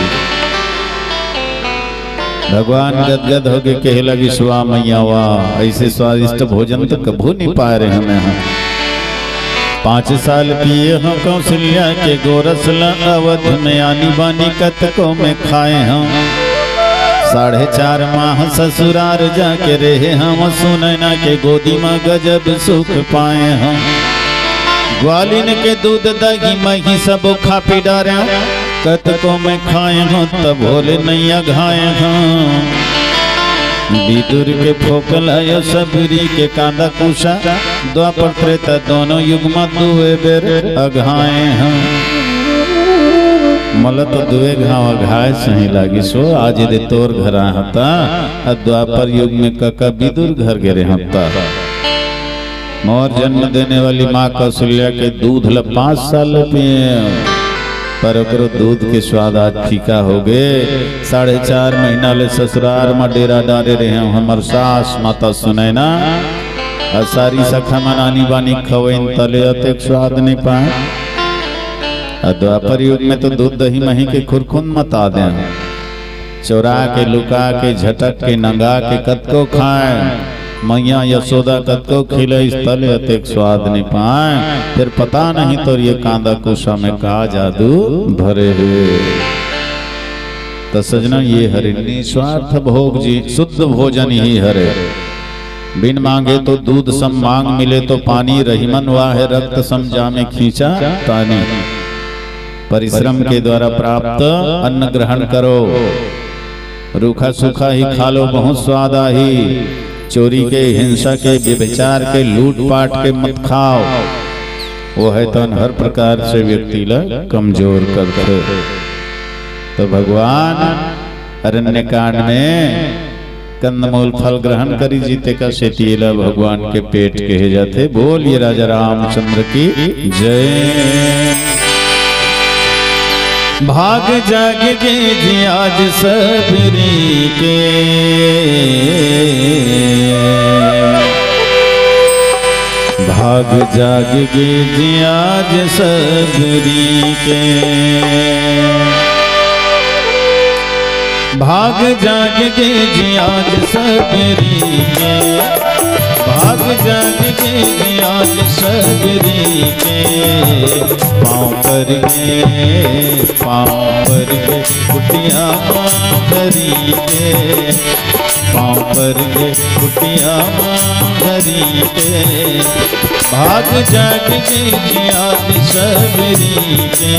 भगवान गदगद होके कहे लगिस, वाह मैया वाह, अइसे स्वादिष्ट भोजन तो कभू नी पाए रहे हमें ह। पाँच साल पिए हूँ कौशल्या के गोरस ल, अवध में आनी बानी कतको में खाए हूँ। साढ़े चार माह ससुरार जाके रहे हूँ, सुनैना के गोदी म गजब सुख पाए हूँ। ग्वालिन के दूध दही मही सब खा पी डारे हूँ, कतको में खाए हूँ तब भोले नैया घाए हूँ। विदुर के फोकल आयो सबरी के कांदा कुसा, द्वापर त्रेता दोनों युग म दुए बेर अघाए हूँ। मोला तो दुए घाव अघाए सही लागिस हो, आज दे तोर घर आए हता, आ द्वापर युग में कका विदुर घर गे रहे हता। मोर जन्म देने वाली माँ कौशल्या के दूध ल पाँच साल ले पिए, पर ओकरो दूध के स्वाद आज फीका हो गे। साढ़े चार महीना ले ससुरार म डेरा डारे रहे हूँ, हमर सास माता सुनैना अउ सारी सखा मन आनी बानी खवइन तले अतेक स्वाद नइ पाए। अउ द्वापर युग में तो दूध दही मही के खुरखुन मता दें। चोरा के, लुका के, झटक के, नंगा के कतको खाए। मैया यशोदा कतको खिलइस तले अतेक स्वाद नइ पाए। फेर पता नहीं तोर ये कांदा कुसा में का जादू भरे हे। त सजना, ये हरे निस्वार्थ भोग जी, शुद्ध भोजन ही हरे। बिन मांगे तो दूध सम, मांग मिले तो पानी, रहिमन वाहे रक्त सम, जामे खींचा तानी। परिश्रम के द्वारा प्राप्त अन्न ग्रहण करो। रूखा सूखा ही खा लो, बहुत स्वाद आही। चोरी के, हिंसा के, व्यभिचार के, लूटपाट के मत खाओ। वो है तन हर प्रकार से व्यक्ति ला कमजोर करथे। तो भगवान अरण्य कांड में कंदमूल फल ग्रहण करी जी, तेकर सेती एला भगवान के पेट कहे जाथे। बोलिए राजा रामचंद्र की जय। भाग जाग गे जी आज सबरी के, भाग जाग गे जी आज सबरी के। भाग जाग गे जी आज सबरी के, भाग जाग गे जी आज सबरी के। पाँव पर गे, पाँव पर गे कुटिया माँ धरी के, पाँव पर गे कुटिया माँ धरी के। भाग जाग गे जी आज सबरी के,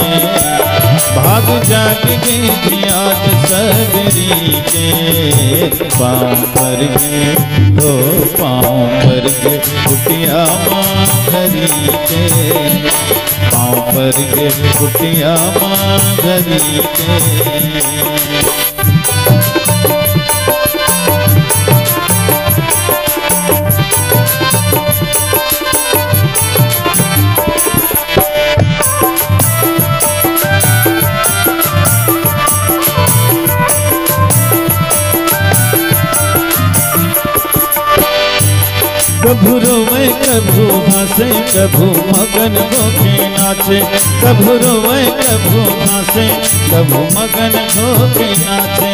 भाग जाग गे जी आज सबरी के। पाँव पर गे, ओ पाँव पर गे कुटिया माँ धरी के, पाँव पर गे कुटिया माँ धरी के। कभू रोवे, कभू हंसे, कभू मगन होके नाचे। कभू रोवे, कभू हंसे, कभू मगन होके नाचे।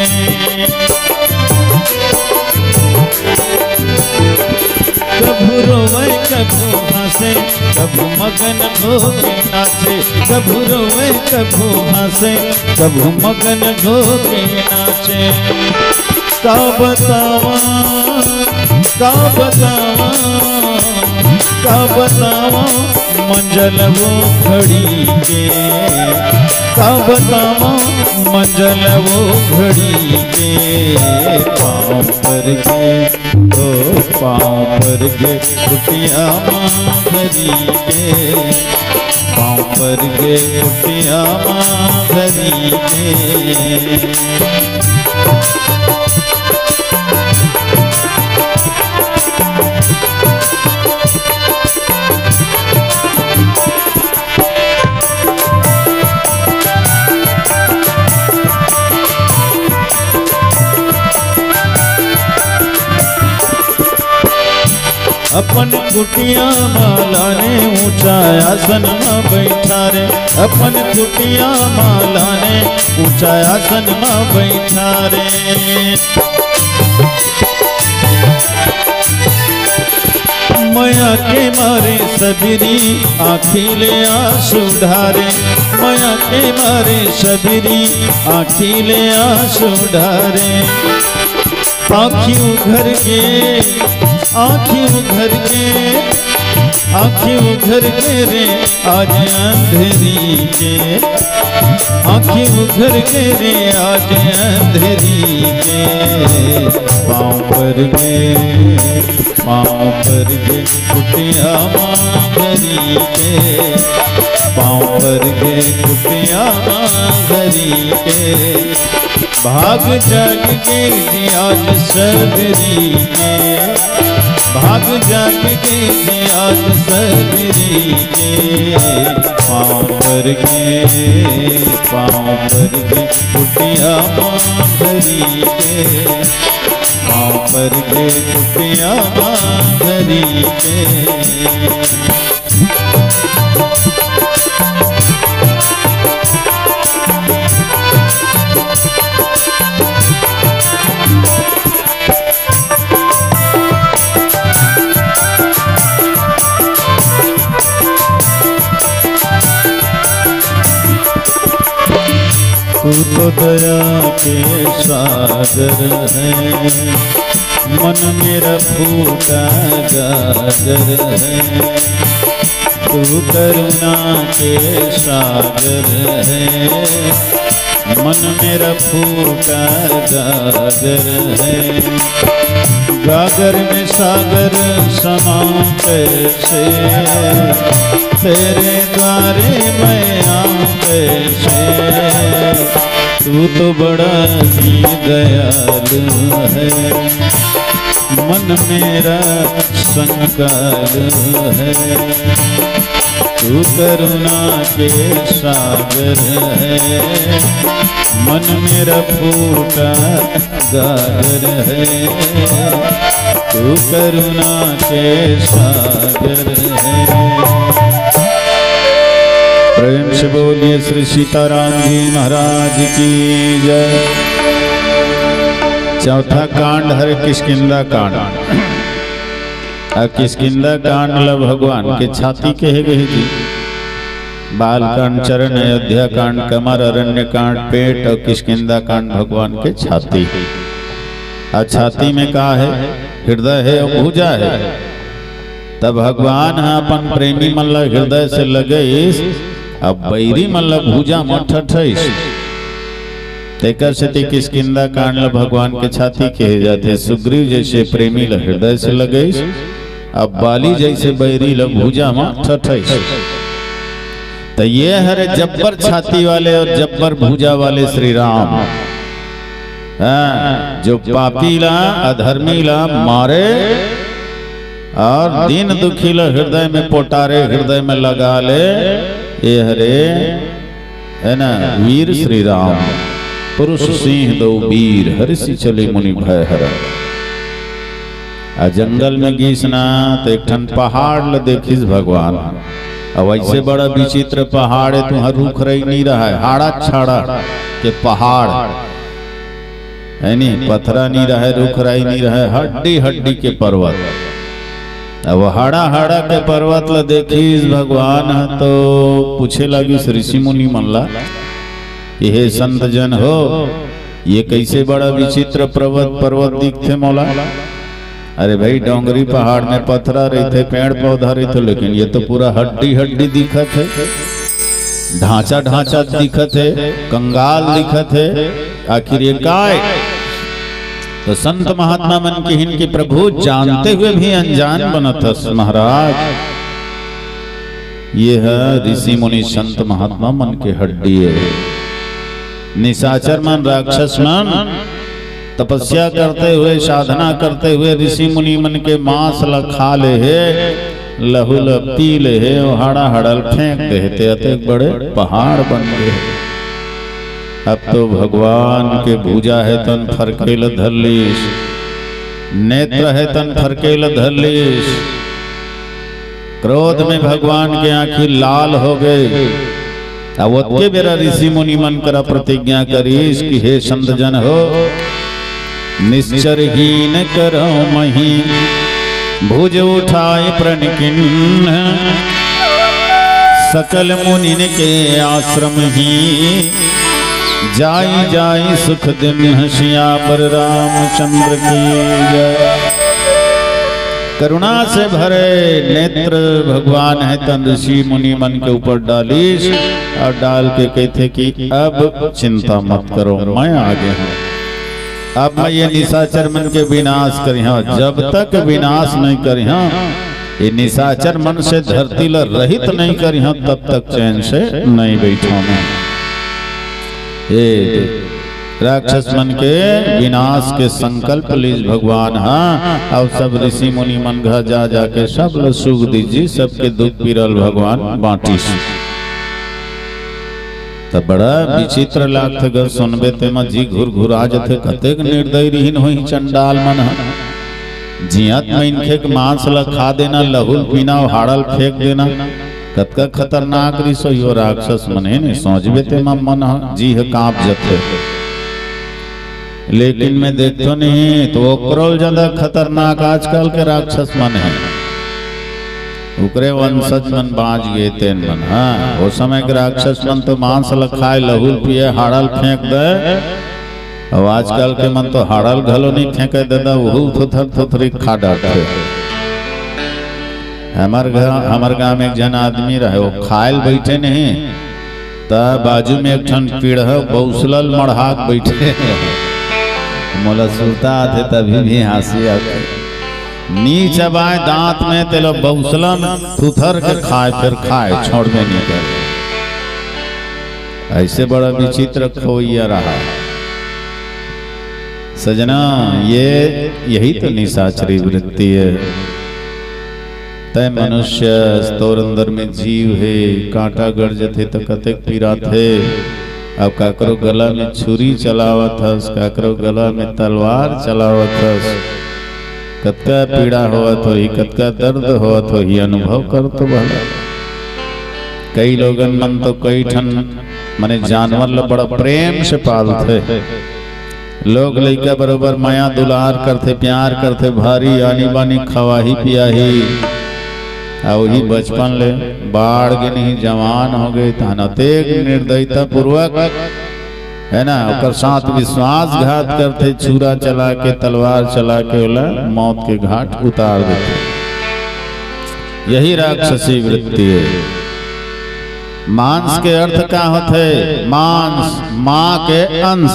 कभू रोवे, कभू हंसे, कभू मगन होके नाचे। कभू रोवे, कभू हंसे, कभू मगन होके नाचे। का बतावा, का बतावा, का बतावा मंजल वो घड़ी के, का बतावा मंजल वो घड़ी के। पाँव पर गे, ओ पाँव पर गे कुटिया माँ धरी के, पाँव पर गे कुटिया माँ धरी के। अपन कुटिया माला ने ऊंचा आसन में बैठा रे, अपन कुटिया माला ने ऊंचा आसन में बैठा रे। मया के मारे सबरी आँखी ले आंसू ढारे, मया के मारे सबरी आँखी ले आंसू ढारे। आँखी उघर के, आँखी उघर के, आँखी उघर के रे आज अंधेरी के, आँखी उघर के रे आज अंधेरी के। पाँव पर गे, पाँव पर गे कुटिया माँ धरी के, पाँव पर गे कुटिया माँ धरी के। भाग जाग गे जी आज सबरी के, भाग जाग गे जी आज सबरी के। पाँव पर गे, पाँव पर गे कुटिया माँ धरी के, पाँव करके कुटिया बांधरी के। तू तो दया के सागर है, मन मेरा फूटा गागर है। तू करुणा के सागर है, मन मेरा फूटा गागर है। गागर में सागर समाऊं कैसे, तेरे द्वारे मैं आऊं कैसे। तू तो बड़ा ही दयालु है, मन मेरा संकाल है। तू करुणा के सागर है, मन मेरा फूटा गागर है। तू करुणा के सागर है। प्रेम से बोलिए श्री सीताराम जी महाराज की जय। चौथा कांड हरे किष्किंधा कांड। अब किष्किंधा कांड ल भगवान के छाती कहे गए जी। बाल कांड चरण, अयोध्या कांड कमर, अरण्य कांड पेट और किष्किंधा कांड भगवान के छाती। और छाती में का है? हृदय है और भुजा है। तब भगवान ह अपन प्रेमी मन ला हृदय से लगइस, अब बैरी मन ला भुजा म ठठइस। तेकर सेती किष्किंधा कांड ल भगवान के छाती कहे जाथे। सुग्रीव जैसे प्रेमी ल हृदय से लगइस, अब बाली जैसे बैरी ल भुजा म ठठइस। त ये हरे जब्बर छाती वाले और जब्बर भुजा वाले श्री राम। हाँ, जो पापी ला, अधर्मी ला मारे और दीन दुखी ला हृदय में पोटारे, हृदय में लगा ले, ये हरे, है ना, वीर श्री राम। पुरुष सिंह दो वीर, हरिषि चले मुनि भय हर। आ जंगल में गिस ना, त एक ठन पहाड़ ल देखिस भगवान। अब ऐसे बड़ा विचित्र पहाड़ है, तुहां रुख रही नहीं रहा है, हाड़ा छाड़ा के पहाड़ है नी, पथरा नहीं रहे, रुख राई नहीं रहे, हड्डी हड्डी के पर्वत। अब हाड़ा हाड़ा के पर्वत ल देखिस भगवान ह तो पूछे लागिस ऋषि मुनि मन ला कि हे संत जन हो, ये कैसे बड़ा विचित्र पर्वत, पर्वत दिखथे मोला? अरे भाई, डोंगरी पहाड़ में पथरा रहिथे, पेड़ पौधा रहिथे, लेकिन ये तो पूरा हड्डी हड्डी दिखत है, ढांचा ढांचा दिखत है, कंगाल दिखत है। आखिर ये काय? तो संत महात्मा मन किहिन कि प्रभु, जानते हुए भी अनजान बनत हस महाराज। ये है ऋषि मुनि संत महात्मा मन के हड्डी है। निशाचर मन, राक्षस मन तपस्या करते हुए, साधना करते हुए ऋषि मुनि मन के मांस ला खा ले हे, लहू ला पी ले हे, ओ हाड़ा हाड़ा ल फेंक दे हे, ते अतेक बड़े पहाड़ बन गए। अब तो भगवान के भुजा हे तन फरके ल धर लीस, नेत्र हे तन फरके ल धर लीस। क्रोध में भगवान के आंखी लाल हो गए। अब ओतके बेरा ऋषि मुनि मन करा प्रतिज्ञा करीस कि हे संत जन हो, निश्चर हीन करौ मही, भुज उठाय प्रण कीन्ह, सकल मुनिन के आश्रम ही, जाई जाई सुख दीन्ह। सियावर रामचंद्र की जय। करुणा से भरे नेत्र भगवान हे तन ऋषि मुनि मन के ऊपर डालिस और डाल के कहथे कि अब चिंता मत करो, मैं आगे हूँ। अब मैं ये निशाचर मन के विनाश करिहा, जब तक विनाश नहीं करिहा, ये निशाचर मन से धरती ल रहित नहीं करिहा, तब तक चैन से नहीं बैठा मैं। हे राक्षस मन के विनाश के संकल्प लीस भगवान हा। अब सब ऋषि मुनि मन घर जा जाके सब ल सुख दीस जी, सबके दुख पीरा ल भगवान बांटिस। त बड़ा विचित्र लागथे ग, सुनबे तेमा जी घुरघुरा जथे, कतेक निर्दयी रिहिन होही चंडाल मन ह। जियत मनखे के मांस ल खा देना, लहू ल पीना अउ हाड़ा ल फेंक देना, कतका खतरनाक रिहिस होही ओ राक्षस मन, हे ने? सोचबे ते म मन ह, जी ह कांप जथे। लेकिन मैं देखथों नहीं तो ओकरो ले जादा खतरनाक आजकल के राक्षस मन हे। ओकरे वंशज मन बांच गे तेन मन। हाँ, ओ समय के राक्षस मन तो मांस ल खाय, लहू ल पिये, हाड़ा ल फेंक दे। अउ आजकल के मन तो हाड़ा ल घलो नहीं फेंके ददा, ओहू ल थुथर थुथरी खा डारथे। हमर घर, हमर गांव में एक झन आदमी रहे, ओ खाय ल बइठे नहीं, त बाजू में एक ठन पीढ़ा बउसला ल मढ़ा के बइठे। मोला सुरता आथे, तभी भी हंसी आथे। नी चबाय दांत में, तेला बउसला में थुथर के खाय, फेर खाय, छोड़बे नहीं करे। अइसे बड़ा विचित्र खोइया रहा। सजना, ये, यही तो निशाचरी वृत्ति हे। तैं मनुष्य अस, तोर अंदर में जीव हे, कांटा गड़ जथे त कतेक पिराथे। अब काकरो गला में छुरी चलावत हस, काकरो गला में तलवार चलावत हस, कतका पीड़ा होवत होही, कतका दर्द होवत होही, अनुभव कर तो भला। कई लोगन मन तो कई ठन, माने, जानवर ल बड़ा प्रेम से पालथे। लोग लइका बरोबर मया दुलार करथे, प्यार करथे, भारी आनी बानी खवाही पियाही। आ उही बचपन ले बाढ़ गे नहीं, जवान हो गे, तहन अतेक निर्दयता पूर्वक, हे ना, ओकर साथ विश्वासघात करथे, छुरा चला के, तलवार चला के ओला मौत के घाट उतार देथे। यही राक्षसी वृत्ति हे। मांस के अर्थ का होथे? मांस, माँ के अंश।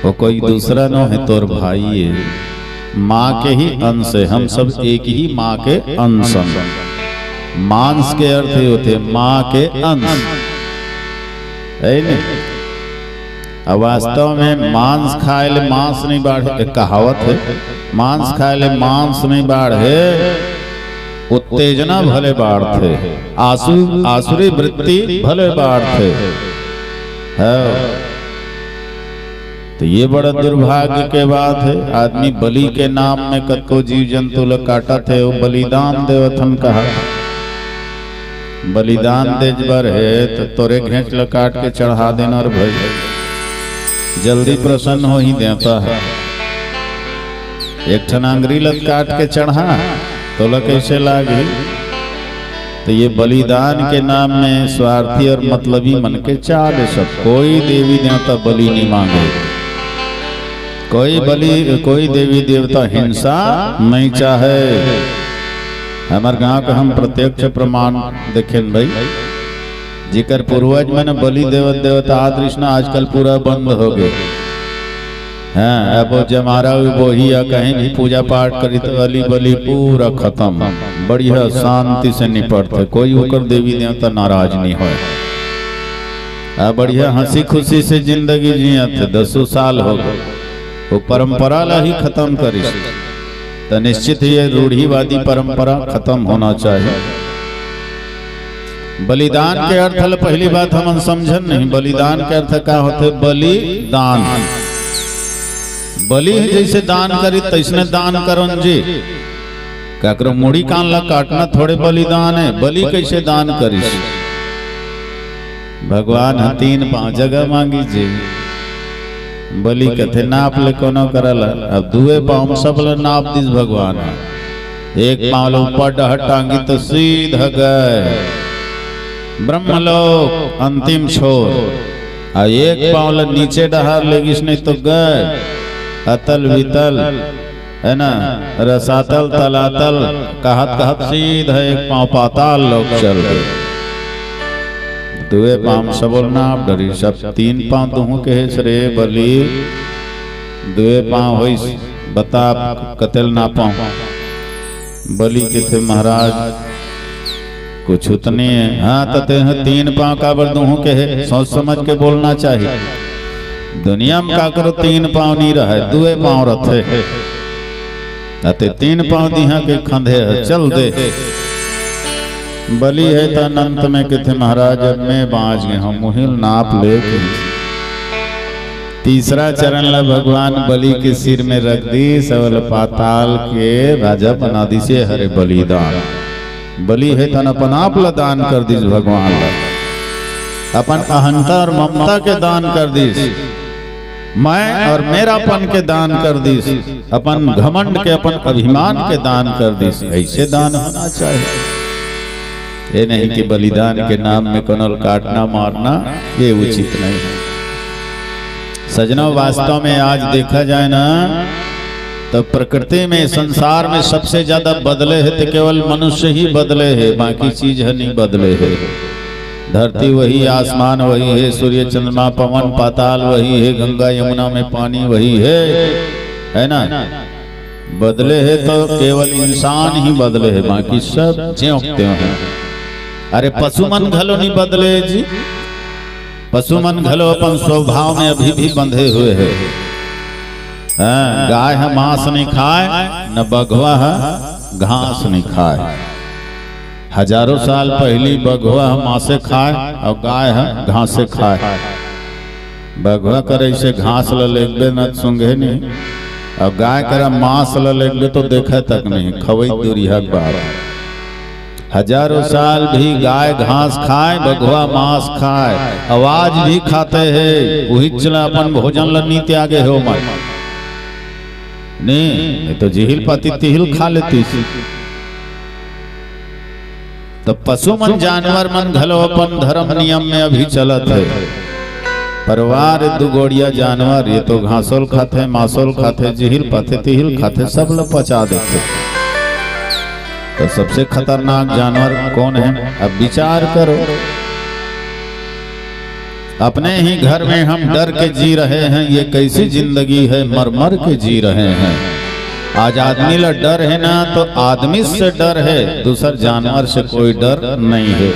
वो कोई दूसरा नो हे, तोर भाई हे। माँ के ही अंश हे, हम सब एक ही माँ के अंश हन। मांस के अर्थ ये होथे माँ के अंश, हे नहीं? अब वास्तव में मांस खाय ले मांस नहीं बाढ़े, एक कहावत हे, मांस खाय ले मांस नहीं बाढ़े, उत्तेजना भले बाढ़थे, आसु-, आसुरी वृत्ति भले बाढ़थे। हाँ। तो ये बड़ा दुर्भाग्य के बात हे, आदमी बलि के नाम में कतको जीव जंतु ल काटत हे, वो बलिदान देवत हन कहा। बलिदान देज बर हे, तो तोरे घेंच ल काट के चढ़ा देना रे भाई, जल्दी प्रसन्न होही देवता ह। एक ठन आंगरी ल काट के चढ़ा, तोला कइसे लागही? तो ये बलिदान के नाम में स्वार्थी और मतलबी मन के चाल हे सब। कोई देवी देवता बलि नहीं मांगे, कोई बलि, कोई देवी देवता हिंसा नहीं चाहे। हमर गांव का हम प्रत्यक्ष प्रमाण देखेन भाई, जेकर पूर्वज मन बलि देवत देवत आत रिहिस ना, आजकल पूरा बंद हो गे। हाँ, अब वो जमारा हुई बोही या कहीं भी पूजा पाठ करी तो बलि बलि पूरा खतम, बढ़िया शांति से निपटथे, कोई ओकर देवी देवता नाराज नहीं होय। आ बढ़िया हंसी खुशी से जिंदगी जियत हे, दसों साल हो गे, वो परंपरा ला ही खतम करिस। त निश्चित ही ये रूढ़िवादी परंपरा खतम होना चाहिए। बलिदान के अर्थ ल पहली बात हमन समझन नहीं, बलिदान के अर्थ का होथे? बलिदान। बलि हे जइसे दान करी, तइसने दान करन जी। काकरो मुड़ी कान ला काटना थोड़े बलिदान हे, बलि कइसे दान करिस? भगवान ह तीन पांव जगह मांगिस जी। बलि कथे नाप ले कोनो करा ला, अब दुए पांव म सब ला नाप दिस भगवान ह। एक पांव ला ऊपर डहर टांगिस त सीधा गय ब्रह्मलोक अंतिम छोर, अउ एक पांव ला नीचे डहर लेगिस नहीं तो गय अतल वितल, हे ना, रसातल तलातल, कहत कहत सीधा एक पांव पाताल लोक चल गे। दुए पांव म सबो ल नाप डरिस, अब तीन पांव दुहूं केहेस रे बलि, दुए पांव होइस, बता कते ल नापंव। बलि कथे महाराज, कुछ उतने हे। हाँ, त तेंह तीन पांव काबर दुहूं केहे, सोच समझ के बोलना चाहिए। दुनिया म काकरो तीन पांव नी रहय, दुए पांव रथे। अते तीन पांव दिहा के खंधे हे, चल दे। बलि हे त अंत में कथे महाराज, अब मैं बांच गे हंव, मुहिल नाप ले के। तीसरा चरण ला भगवान बलि के सिर में रख दिस अउ पाताल के राजा बना दिस। ये हरे बलिदान। बलि हे तन अपन आप ला दान कर दिस भगवान ला, अपन अहंता अउ ममता के दान कर दिस, मैं अउ मेरापन के दान कर दिस, अपन घमंड के, अपन अभिमान के दान कर दिस। ऐसे दान होना चाहिए। ये नहीं कि बलिदान के नाम में कोनो ल काटना मारना, ये उचित नहीं है। सजनों, वास्तव में आज देखा जाए ना, तो प्रकृति में, संसार में सबसे ज्यादा बदले हे तो केवल मनुष्य ही बदले हे, बाकी चीज ह नहीं बदले हे। धरती वही, आसमान वही हे, सूर्य चंद्रमा पवन पाताल वही हे, गंगा यमुना में पानी वही हे, है ना? बदले हे तो केवल इंसान ही बदले हे, बाकी सब ज्यों के त्यों हे। अरे, पशु मन घलो नहीं बदले जी। पशु मन घलो अपन स्वभाव में अभी भी बंधे हुए हे। हाँ, गाय ह मांस नहीं खाय, न बघवा ह घास नहीं खाय। हजारों साल पहिली बघवा ह मांसे खाय अउ गाय ह घासे खाय। बघवा कर ऐसे घास ल लेगबे न सूंघे नहीं, अउ गाय कर मांस ल लेगबे तो देखे तक नहीं, खवई दूरिहा के बात। हजारों साल भी गाय घास खाय, बघवा मांस खाय, अउ आज भी खाते हे। उही चला अपन भोजन ल नी त्यागे हो मन। नहीं, नहीं तो जिहिल पाती तिहिल खा लेती। तो पशु मन जानवर मन घलो अपन धर्म नियम में अभी चलत हे। पर वा रे दुगोड़िया जानवर, ये तो घासोल खाथे, मासोल खाथे, जिहिल पाथे तिहिल खाथे, सब ल पचा देथे। तो सबसे खतरनाक जानवर कौन है? अब विचार करो। अपने ही घर में हम डर के जी रहे हैं, ये कैसी जिंदगी है, मर मर के जी रहे हैं। आज आदमी ला डर है ना, तो आदमी से डर है, दूसर जानवर से कोई डर नहीं है।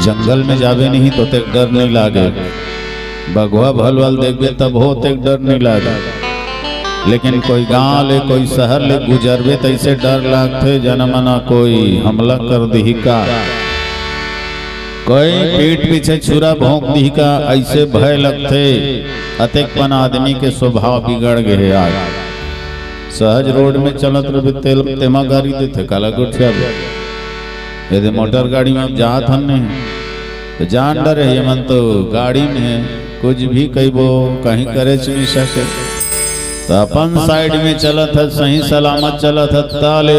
जंगल में जाबे नहीं तो तेक डर नहीं लागे, बघवा भलवल देखबे तब हो तेक डर नहीं लागे। लेकिन कोई गांव ले, कोई शहर ले गुजरबे, तैसे डर लागथे, जनमना कोई हमला कर दिही का, कोई पीठ पीछे छुरा भोंक दिही का, ऐसे भय लगथे। अतेक पन आदमी के स्वभाव बिगड़ गए हे आज। सहज रोड में चलत रहिबे, तेल तेमा गारी देथे, काला गोठियाबे। यदि मोटर गाड़ी में जात हन नहीं, तो जान डरे, ये मन तो गाड़ी में हे, कुछ भी कहिबो, कहीं करेच नहीं सके। तो अपन साइड में चलत हे, सही सलामत चलत हे, ताले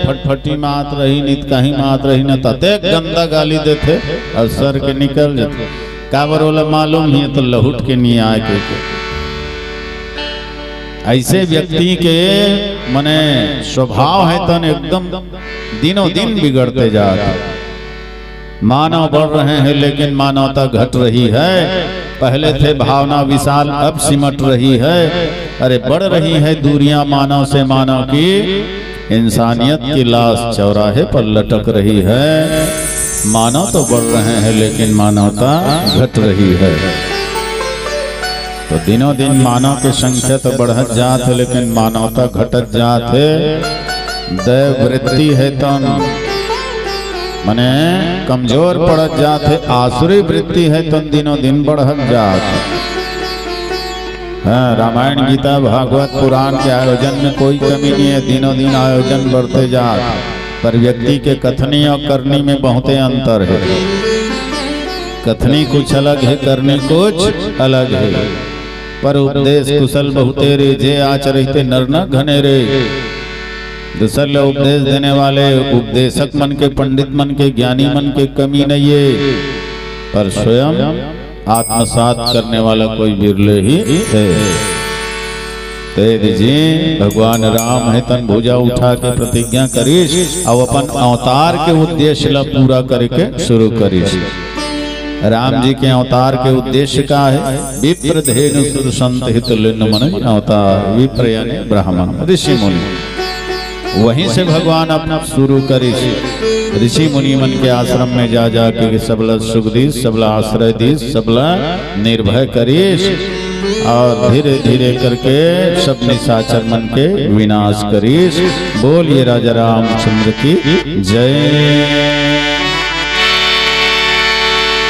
फटफटी मात रही, नित कहीं मात रही न, ततेक गंदा गाली देथे अउ सर के निकल जाथे। काबर ओला मालूम ही तो लहुट के नहीं आए के। ऐसे व्यक्ति के मने स्वभाव हे तन एकदम दिनों दिन बिगड़ते जात हे। मानव बढ़ रहे हैं लेकिन मानवता घट रही है। पहले थे भावना विशाल, अब सिमट रही है। अरे, बढ़ रही है दूरियां मानव से मानव की, इंसानियत की लाश चौराहे पर लटक रही है। मानव तो बढ़ रहे हैं लेकिन मानवता घट रही है। तो दिनों दिन मानव के संख्या तो बढ़त जात हे लेकिन मानवता घटत जात हे। दैव वृत्ति हे तन मने कमजोर पड़त जात हे, आसुरी वृत्ति हे तन दिनों दिन बढ़त जात हे। हाँ, रामायण, गीता, भागवत, पुराण के आयोजन में कोई कमी नहीं हे, दिनों दिन आयोजन बढ़ते जात हे, पर व्यक्ति के कथनी अउ करनी में बहुते अंतर हे। कथनी कुछ अलग हे, करनी कुछ अलग हे। पर उपदेश कुशल बहुते रे, जे आचरित नर न घने रे। दूसर ले उपदेश देने वाले उपदेशक मन के, पंडित मन के, ज्ञानी मन के कमी नहीं हे, पर स्वयं आत्मसात करने वाला कोई बिरले ही हे। तेज जी भगवान राम हे तन भुजा उठा के प्रतिज्ञा करिस, अउ अपन अवतार के उद्देश्य ला पूरा करे के शुरू करिस। राम जी के अवतार के उद्देश्य का हे? विप्र धेनु सुर संत हित लेनु मन अवतार। विप्र यानी ब्राह्मण, ऋषि मुनि। वहीं से भगवान अपना शुरू करिस। ऋषि मुनि मन के आश्रम में जा जा के सबला सुख दिस, सबला आश्रय दिस, सबला निर्भय करिस, अउ धीरे धीरे करके सब निशाचर मन के विनाश करिस। बोलिए राजा रामचंद्र की जय।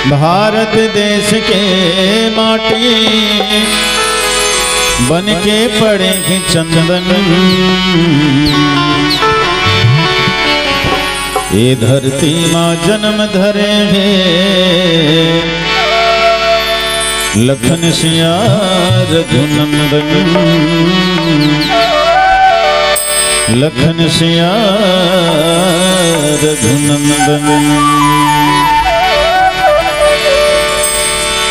भारत देश के माटी बन के पड़े हे चंदन। ए धरती मा जन्म धरे हे लखन सिया रघुनंदन। लखन सिया रघुनंदन।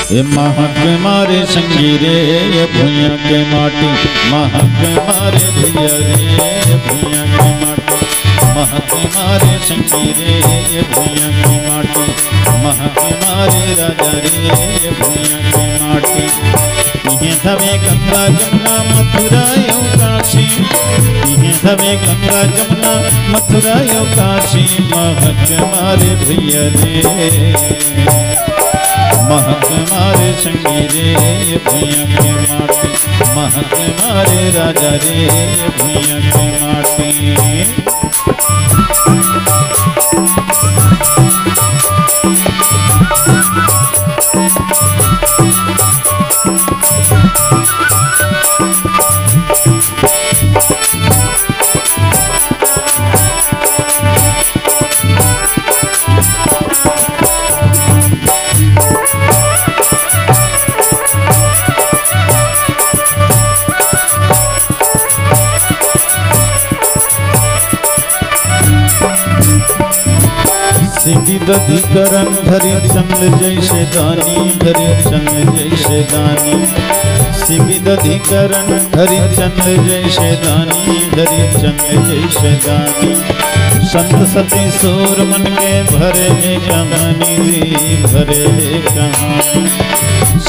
ए महक मारे संगी रे, ये भुइयां के माटी, महक मारे भैया रे, ये भुइयां के माटी, महक मारे संगी रे, ये भुइयां के माटी, महक मारे राजा रे, ये भुइयां के माटी। इहें हवे गंगा जमुना मथुरा अउ काशी, इहें हवे गंगा जमुना मथुरा अउ काशी, महक मारे भैया रे, महक मारे संगी रे, ये भुइयां के माटी, महक मारे राजा रे, ये भुइयां के माटी। सिबिद अधिकरण धरी चंद जैसे दानी, धरी चंद जैसे दानी। सिबिद अधिकरण धरी चंद जैसे दानी, धरी चंद जैसे दानी। संत सती सूर मन के भरे हे कहानी जी, भरे हे कहानी।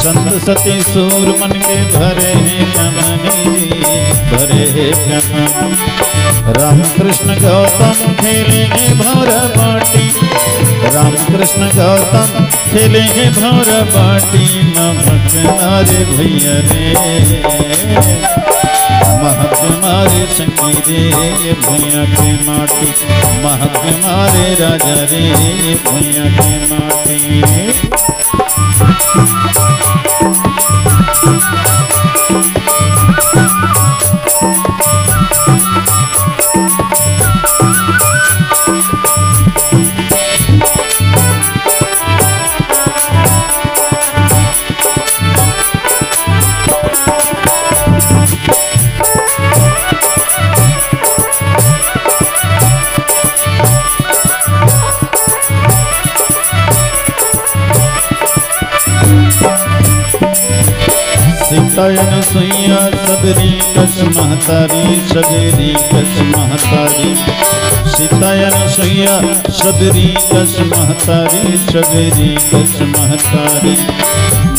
संत सती सूर मन के भरे हे कहानी जी, भरे हे कहानी। राम कृष्ण गौतम खेले हे भौरा बाटी, राम कृष्ण गौतम खेले हे भौरा बाटी, महक मारे भैया रे, महक मारे संगी रे, ये भुइयां के माटी, महक मारे राजा रे, ये भुइयां के माटी। सीता अनसुईया सबरी कस महतारी, सबरी कस महतारी। सीता अनसुईया सबरी कस महतारी, सबरी कस महतारी।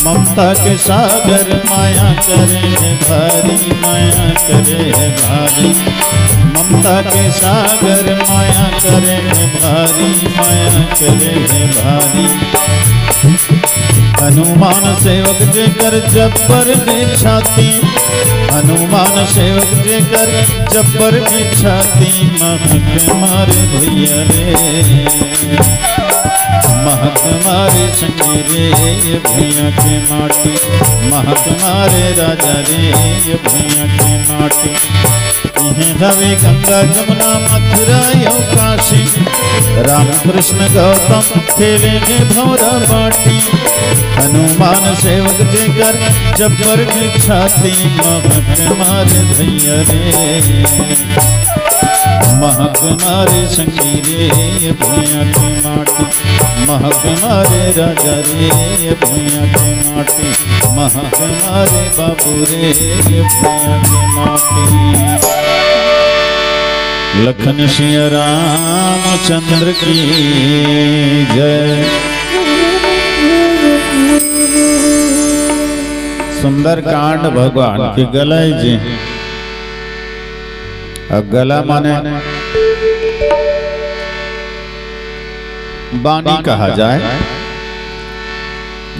ममता के सागर माया करे हे भारी, माया करे हे भारी। ममता के सागर माया करे हे भारी, माया करे हे भारी। हनुमान सेवक जेकर जब्बर में छाती, हनुमान सेवक जेकर जब्बर में छाती, महक मारे भैया रे, महक मारे संगी रे, ये भुइयां के माटी, महक मारे राजा रे, ये भुइयां के माटी। इहें हवे गंगा जमुना मथुरा अउ काशी, राम कृष्ण गौतम खेले हे भौरा बाटी। हनुमान सेवक जेकर जब्बर के छाती, महक मारे भैया रे, महक मारे संगी रे, ये भुइयां के माटी, महक मारे राजा रे, ये भुइयां के माटी, महक मारे बाबू रे, ये भुइयां के माटी। लखन सिया रामचंद्र की जय। सुंदरकांड भगवान के गला जी। अब गला माने बानी कहा जाए।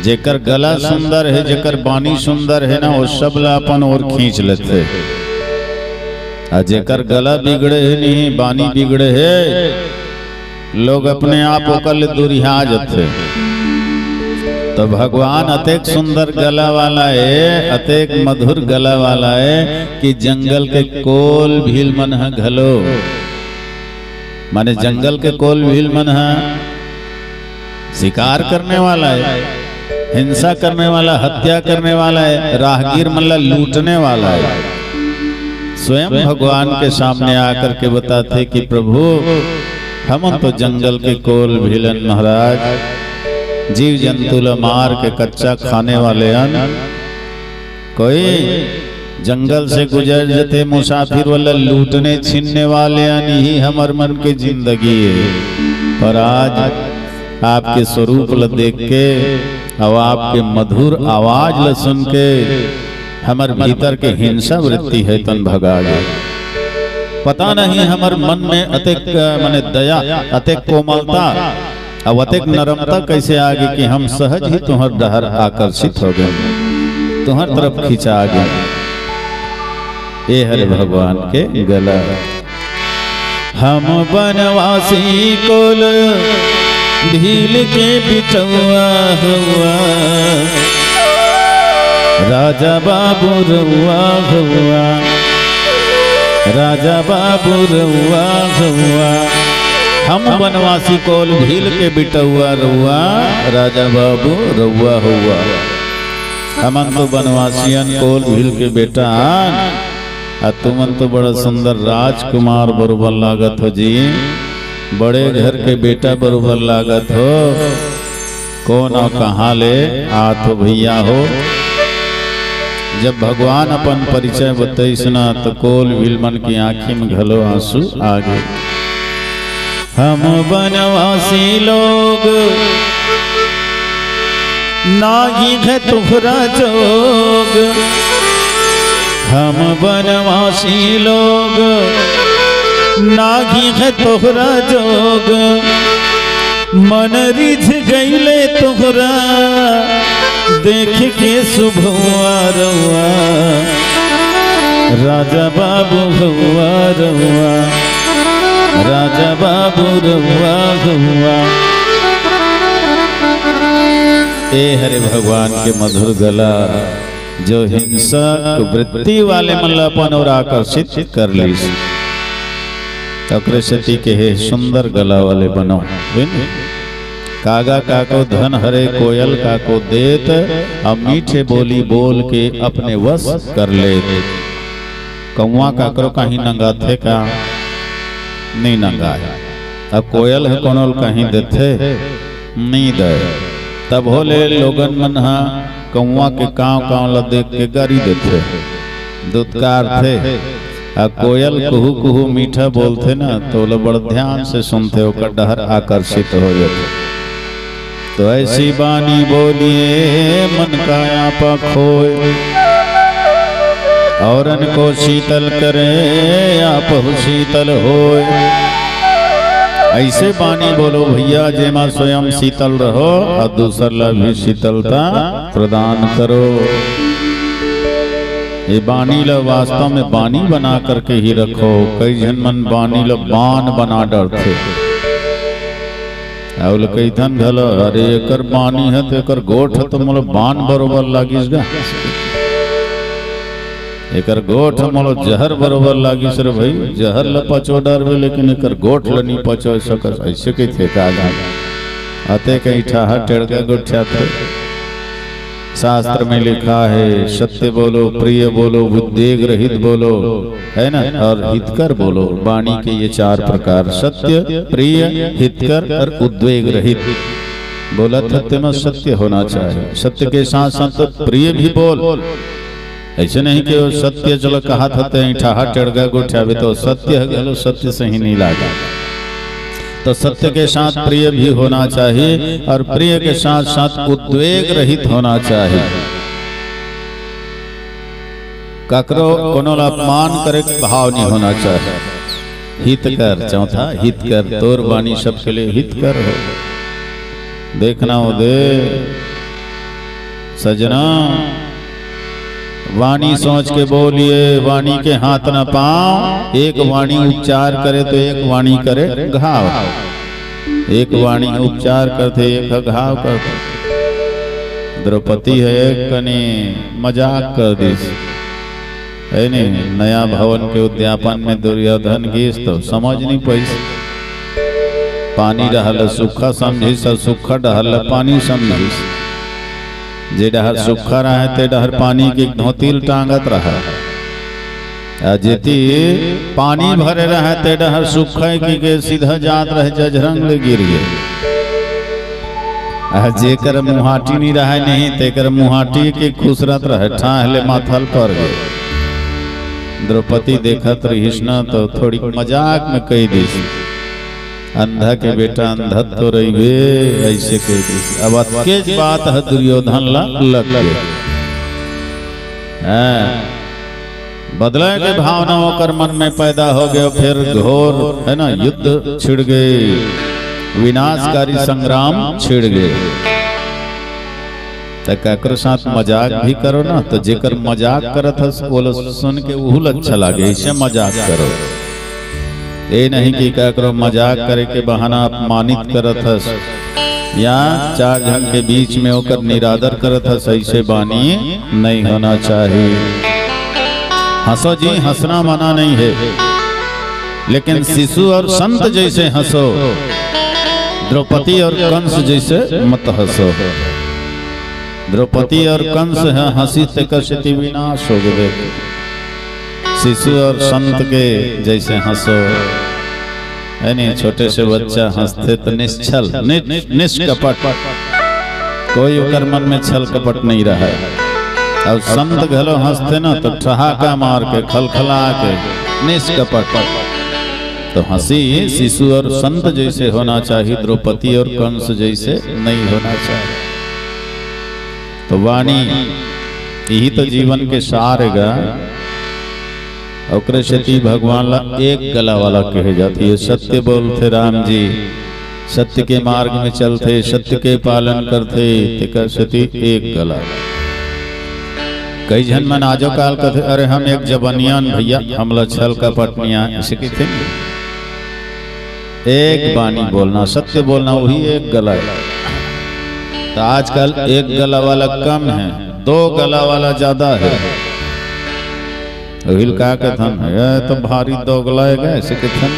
जेकर गला सुंदर हे, जेकर बानी सुंदर हे ना, वो सब ला अपन ओर खींच लेथे। आ जेकर गला बिगड़े हे नहीं, बानी बिगड़े हे, लोग अपने आप ओकर ले दूरिहा जथे। तो भगवान अतेक सुंदर गला वाला हे, अतेक मधुर गला वाला हे कि जंगल के कोयल भील मन ह घलो, माने जंगल के कोयल भील मन ह शिकार करने वाला हे, हिंसा करने वाला, हत्या करने वाला हे, राहगीर मन ला लूटने वाला हे। स्वयं भगवान के सामने आकर के बताथे कि प्रभु, हमन तो जंगल के कोयल भीलन महाराज, जीव जंतु ला मार के कच्चा खाने वाले अन। कोई जंगल से गुजर जथे, मुसाफिर वाला लूटने छीनने वाले अन, यही हमर मन के जिंदगी हे। पर आज आपके स्वरूप ला देख के अउ आपके मधुर आवाज ला सुन के हमर भीतर के हिंसा वृत्ति हे तन भगा गे। पता नहीं हमर मन में अतेक, माने दया, अतेक कोमलता, अउ अतेक नरमता कैसे आ गे कि हम सहज ही तुहर डहर आकर्षित हो गे, तुहर तरफ खिंचा गे। ए हरे भगवान के गला। हम बनवासी कोयल भील के बिटउवा हउवा, राजा बाबू रउवा हउवा, राजा बाबू रउवा हउवा। हम बनवासी कोयल भील के बिटउवा रउवा, राजा बाबू रउवा हउवा। हमन तो बनवासियन कोयल भील के बेटा अन, अउ तुमन तो बड़ा सुंदर राजकुमार बरोबर लागत हो जी, बड़े घर के बेटा बरोबर लागत हो। कोन अउ कहाँ ले आत हो भइया हो? जब भगवान अपन परिचय बतइस ना, तो कोयल भील मन की आँखी में घलो आंसू आ गे। हम बनवासी लोग नाहीं है तोहरा जोग, हम बनवासी लोग नाहीं है तोहरा जोग, मन रिझ गइले तोहरा देख के सुभवा रउवा, राजा बाबू हउवा रउवा, राजा बाबू रउवा हउवा। ए हरे भगवान के मधुर गला, जो हिंसक वृत्ति वाले मन ला अपन ओर आकर्षित कर लीस। ओकरे सेती कहे सुंदर गला वाले बनो। कागा काको धन हरे कोयल काको देत, अउ मीठे बोली बोल के अपने वश कर लेत। कौवा काकरो कहीं नंगाथे का? नइ नंगाय। अउ कोयल ह कोनो ल कहीं देथे? नइ दय। तभो ले लोगन मन ह कौवा के कांव कांव ल देख के गारी देथे, दुत्कारथे। अउ कोयल कुहू कुहू मीठा बोलथे न, त ओला बड़ ध्यान से सुनथे, ओकर डहर आकर्षित हो जाथे। तो ऐसी बानी बोलिए मन का आपा खोए, औरन को शीतल करे आपहु शीतल होए। ऐसे बानी बोलो भइया, जेमा स्वयं शीतल रहो अउ दूसर ला भी शीतलता प्रदान करो। ये बानी ला वास्तव में बानी बना करके ही रखो। कई झन मन बानी ला बान बना डरथे। अउ ल कहिथन घलो, "अरे, एकर बानी ह त एकर गोठ ह त मोला बान बरोबर लागिस गा। एकर गोठ ह मोला जहर बरोबर लागिस रे भई, जहर ल पचो डरबे, लेकिन एकर गोठ ल नी पचो सकस," अइसे कहिथे का झन। अतेक अइंठाहा टेड़गा गोठियाथे। शास्त्र में लिखा है, "सत्य बोलो, प्रिय बोलो, उद्वेग रहित बोलो," है ना, और हितकर बोलो। वाणी के ये चार प्रकार, सत्य, प्रिय, हितकर और उद्वेग रहित। बोलत ह तेमा सत्य होना चाहिए, सत्य के साथ साथ प्रिय भी बोल। ऐसे नहीं कि वो सत्य चलो कहत ह ते अइंठाहा टेड़गा गोठियाबे, तो सत्य ह घलो सत्य सही नहीं लागे। तो सत्य के साथ प्रिय भी होना चाहिए और प्रिय के साथ साथ उद्वेग रहित होना चाहिए। ककरो कोनो ला अपमान करे के भाव नहीं होना चाहिए। हित कर, चौथा हित कर, तोर वाणी सबके लिए हित कर हो। देखना हो दे सजना, वाणी सोच के बोलिए, वाणी के हाथ न पाँव। एक वाणी उपचार करे तो एक वाणी करे घाव। एक वाणी उपचार करथे, एक ह घाव करथे। द्रौपदी ह एक कनी मजाक कर दिस, हे नी? नया भवन के उद्यापन में दुर्योधन गिस तो समझ नहीं पाइस। पानी डहर ल सूखा समझिस अउ सूखा डहर ल पानी समझिस। जे डहर सूखा रहय ते डहर पानी के धोती ल टांगत रहय, आ जेती पानी भरे रहय ते डहर सूखय कहिके सीधा जात रहय, जझरंग ले गिर गे। आ जेकर मुहाटी नी रहय नहीं, तेकर मुहाटी के खुसरत रहय, ठाह ले माथा ल पर गे। द्रौपदी देखत रहिस न तो थोड़ी मजाक में कहि दिस, "अंधा के बेटा अंधा तो रहिबे," अइसे कहि दिस। अब अतकेच बात ह दुर्योधन ला लग गे। हाँ, बदला के भावना ओकर मन में पैदा हो गे, फिर घोर, हे ना, युद्ध छिड़ गे, विनाशकारी संग्राम छिड़ गे। त काकरो साथ मजाक भी करो ना, तो जेकर मजाक करत हस, ओला सुन के उहू ला अच्छा लागे, अइसे मजाक करो। ए नहीं कि काकरो मजाक करे के बहाना अपमानित करत हस, या चार झन के बीच में ओकर निरादर करत हस, अइसे बानी नहीं होना चाही। हंसो जी, हंसना मना नहीं है, लेकिन शिशु और संत जइसे हंसो, द्रौपदी और कंस जइसे मत हंसो। द्रौपदी और कंस ह हंसिस तेकर सेती विनाश हो गे। शिशु और संत के जइसे हंसो, हे नी? छोटे से बच्चा हंसथे त निश्छल, नि-, निष्कपट, कोई ओकर मन में छल कपट नहीं रहय। अउ संत घलो हंसथे ना तो ठहाका मार के, खलखला के, निष्कपट। तो हंसी शिशु और संत जइसे होना चाहिए, द्रौपदी और कंस जइसे नहीं होना चाहिए। तो वाणी, इही तो जीवन के सार हे गा। ओकरे सेती भगवान ला एक गला वाला कहे जाथे। ये सत्य बोलथे राम जी, सत्य के मार्ग में चलथे, सत्य के पालन करथे, तेकर सेती एक गला। कई झन मन आजो काल कथे, "अरे, हम एक जबनियान भैया, हमला छल कपट नइ आय," अइसे कहिथे। एक बानी बोलना, सत्य बोलना, वही एक गला हे। त आजकल एक गला वाला कम हे, दो गला वाला जादा हे। वही ल का कथन, "ए तो भारी दोगला हे गा," अइसे कथन।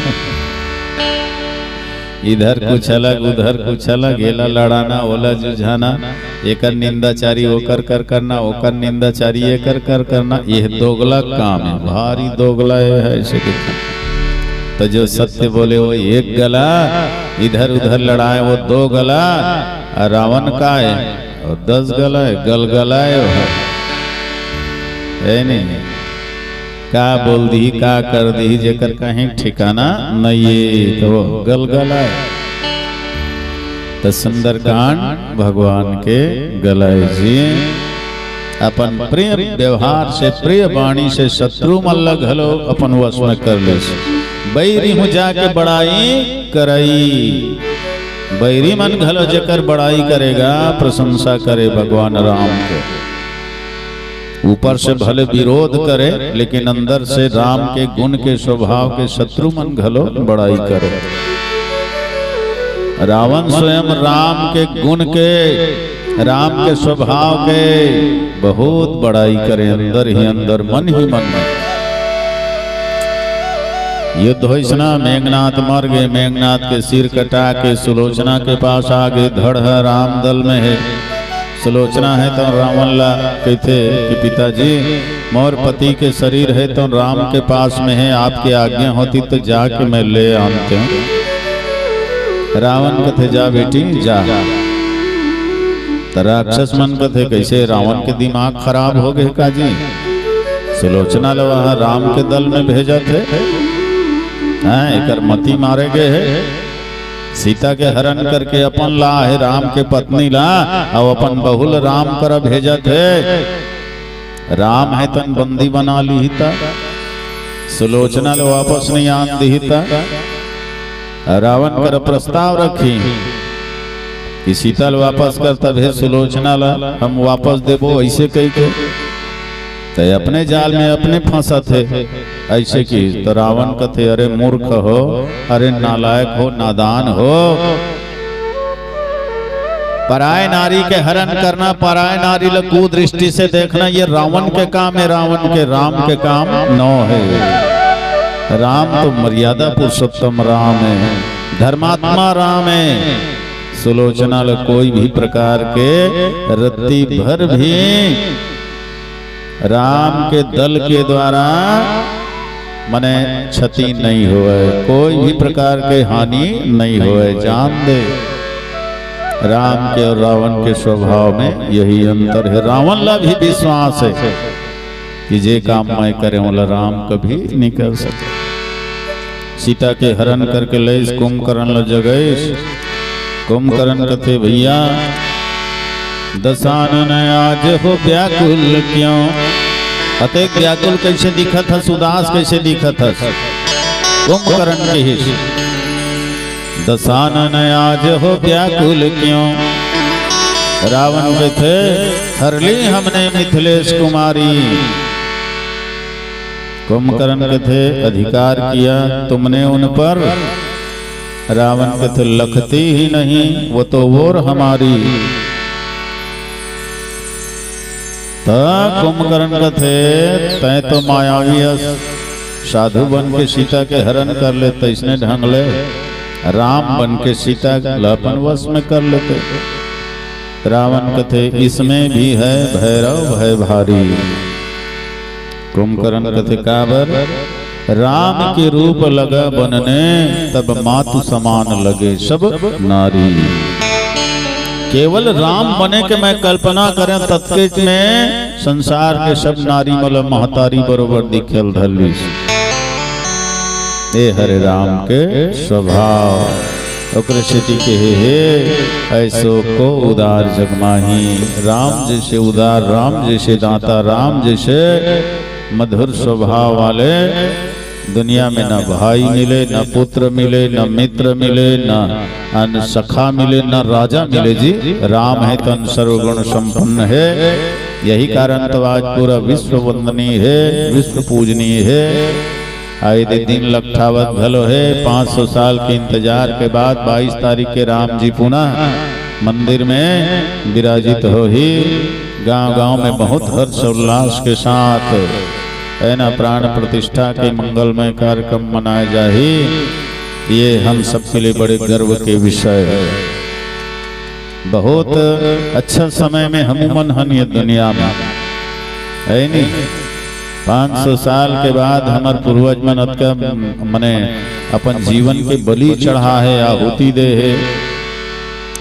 इधर कुछ अलग, उधर कुछ अलग, एला लड़ाना, ओला जुझाना, एकर निंदाचारी ओकर कर करना, ओकर निंदाचारी एकर कर करना, ये दोगला काम हे, भारी दोगला हे, अइसे कथन। तो जो सत्य बोले वो एक गला, इधर उधर लड़ाए वो दो गला, अउ रावण काय, वो दस गला हे, गलगला हे वो। हे नहीं? का बोल दिही, का कर दिही, जेकर कहीं ठिकाना नइये, तो वो गलगला हे। त सुंदरकांड भगवान के गला हे जी। अपन प्रिय व्यवहार से, प्रिय वाणी से शत्रु मन ल घलो अपन वश में कर लेस। बैरी हूँ जाके बड़ाई करई। बैरी मन घलो जेकर बड़ाई करे गा, प्रशंसा करे भगवान राम के। ऊपर से भले विरोध करे, लेकिन अंदर से राम के गुण के, स्वभाव के शत्रु मन घलो बड़ाई करे। रावण स्वयं राम के गुण के, राम के स्वभाव के बहुत बड़ाई करे, अंदर ही अंदर, मन ही मन में। युद्ध होइस ना, मेघनाथ मर गे, मेघनाथ के सिर कटा के सुलोचना के पास आ गे, धड़ ह राम दल में हे। सुलोचना हे तो रावण ला कहिथे कि पिताजी, मोर पति के शरीर हे तो राम के पास में हे, आपके आज्ञा होती तो जाके मैं ले आनतेंव। रावण कथे, जा बेटी, जा। त राक्षस मन कथे, कइसे रावण के दिमाग खराब हो गे का जी? सुलोचना ल वहाँ राम के दल में भेजत हे, हैं, एकर मती मारे गे हे। सीता के हरण करके अपन ला हे, राम के पत्नी ला, अउ अपन बहू ल राम करा भेजत हे। राम हे तन बंदी बना लिही त, सुलोचना ल वापस नइ आन दिही त। रावण कर प्रस्ताव रखी कि सीता ल वापस कर, तभे सुलोचना ल हम वापस देबो, अइसे कहिके। त अपने जाल में अपने फंसत हे, अइसे कि त रावण कथे, अरे मूर्ख हो, अरे नालायक हो, नादान हो, पराय नारी के हरण करना, पराय नारी ल कुदृष्टि से देखना, ये रावण के काम हे, रावण के, राम के काम नो हे। राम तो मर्यादा पुरुषोत्तम राम हे, धर्मात्मा राम हे। सुलोचना ल कोई भी प्रकार के रत्ती भर भी राम के दल के द्वारा मने क्षति नहीं होय, कोई भी प्रकार के हानि नहीं होय। जान दे, राम के और रावण के स्वभाव में यही अंतर हे। रावण ला भी विश्वास हे कि जे काम मैं करे, ओला राम कभी नहीं कर सके। सीता के हरण करके लइस, कुंभकर्ण ल जगइस। कुंभकर्ण कथे, "भैया, दशानन आज हो व्याकुल क्यों?" अतेक व्याकुल कइसे दिखत हस, उदास कइसे दिखत हस? कुंभकर्ण किहिस, "दशानन आज हो व्याकुल क्यों?" रावण कथे, "हर ली हमने मिथिलेश कुमारी।" कुंभकर्ण कथे, "अधिकार किया तुमने उन पर।" रावण कथे, "लखती ही नहीं, वो तो ओर हमारी।" त कुंभकर्ण कथे, "तैं तो मायावी अस, साधु बन के सीता के हरण कर लेते, इसने ढंग ले राम बन के सीता ल अपन वश में कर लेते।" रावण कथे, "इसमें भी है भैरव भय भारी।" कुंभकर्ण कथे, "काबर?" "राम के रूप लगा बनने, तब मातु समान लगे सब नारी।" केवल राम बने के मैं कल्पना करें, ततके में संसार के सब नारी मन ल महतारी बरोबर दिखे ल धर लिस। ए हरे राम के स्वभाव। ओकरे सेती कहे हे, "ऐसो को उदार जग माही।" राम जैसे उदार, राम जैसे दाता, राम जैसे मधुर स्वभाव वाले दुनिया में न भाई मिले, न पुत्र मिले, न मित्र मिले, न अन सखा मिले, न राजा मिले जी। राम हे तन सर्वगुण संपन्न हे। यही कारण तो आज पूरा विश्व वंदनीय हे, विश्व पूजनीय हे। आए दे दिन लकठावत घलो हे। पाँच सौ साल के इंतजार के बाद बाईस तारीख के राम जी पुनः मंदिर में विराजित होही। गांव-गांव में बहुत हर्ष उल्लास के साथ एना प्राण प्रतिष्ठा के मंगलमय कार्यक्रम मनाए जाही। ये हम सबके लिए बड़े गर्व के विषय हे। बहुत अच्छा समय में हमू मन हन ये दुनिया में, हे नी? पाँच सौ साल के बाद हमर पूर्वज मन अतका मने अपन जीवन के बलि चढ़ा हे, आहुति दे हे,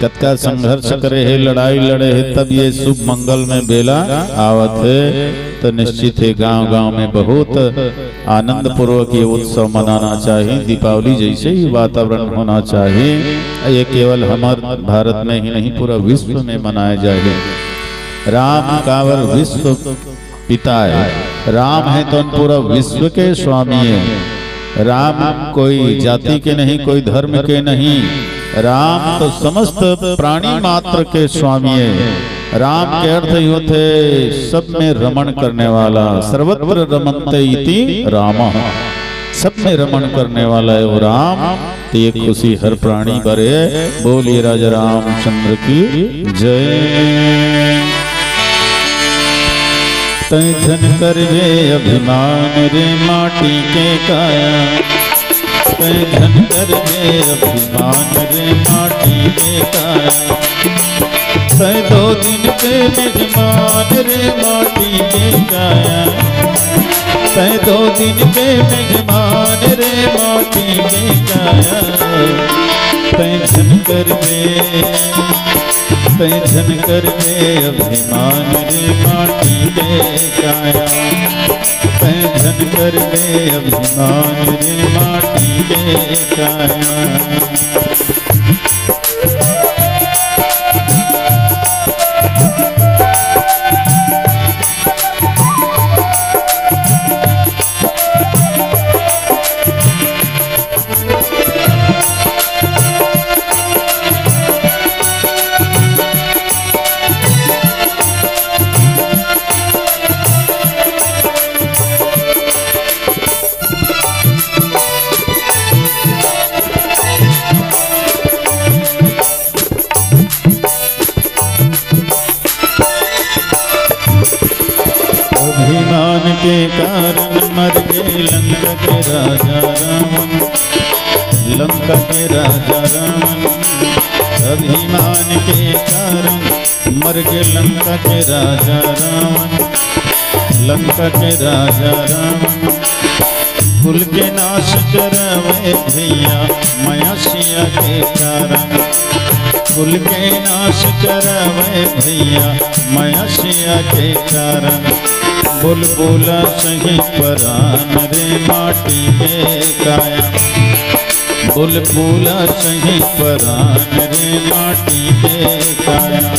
कतका संघर्ष करे हे, लड़ाई लड़े हे, तब ये शुभ मंगल में बेला आवत हे। तो निश्चित हे गांव-गांव में बहुत आनंद पूर्वक ये उत्सव मनाना चाहिए, दीपावली जैसे ही वातावरण होना चाहिए। ये केवल हमर भारत में ही नहीं, पूरा विश्व में मनाए जाए। राम कावर विश्व पिता हे। राम हे तो पूरा विश्व के स्वामी हे। राम कोई जाति के नहीं, कोई धर्म के नहीं, राम तो समस्त प्राणी मात्र के स्वामी हे। राम के अर्थ ही होथे सब में रमण करने वाला, सर्वत्र रमन्ते इति रामः, सब में रमण करने वाला हे वो राम। तो ये खुशी हर प्राणी बर हे। बोलिए राजा रामचंद्र की जय। तैं झन करबे अभिमान रे माटी के काया, तैं झन करबे अभिमान रे माटी के काया। तैं दो दिन के मेजमान रे माटी के काया, तैं दो दिन के मेजमान रे माटी के काया। तैं झन करबे, तैं झन करबे अभिमान रे माटी के काया, तैं झन करबे अभिमान रे माटी के काया। कारण मर गे लंका के राजा रावण, लंका के राजा रावण। अभिमान के कारण मर गे लंका के राजा रावण, लंका के राजा रावण। कुल के नाश करवे भैया मया सिया के कारण, कुल के नाश करवे भैया मया सिया के कारण। बुलबुला सही परान रे माटी के काया, बुलबुला सही परान रे माटी के काया।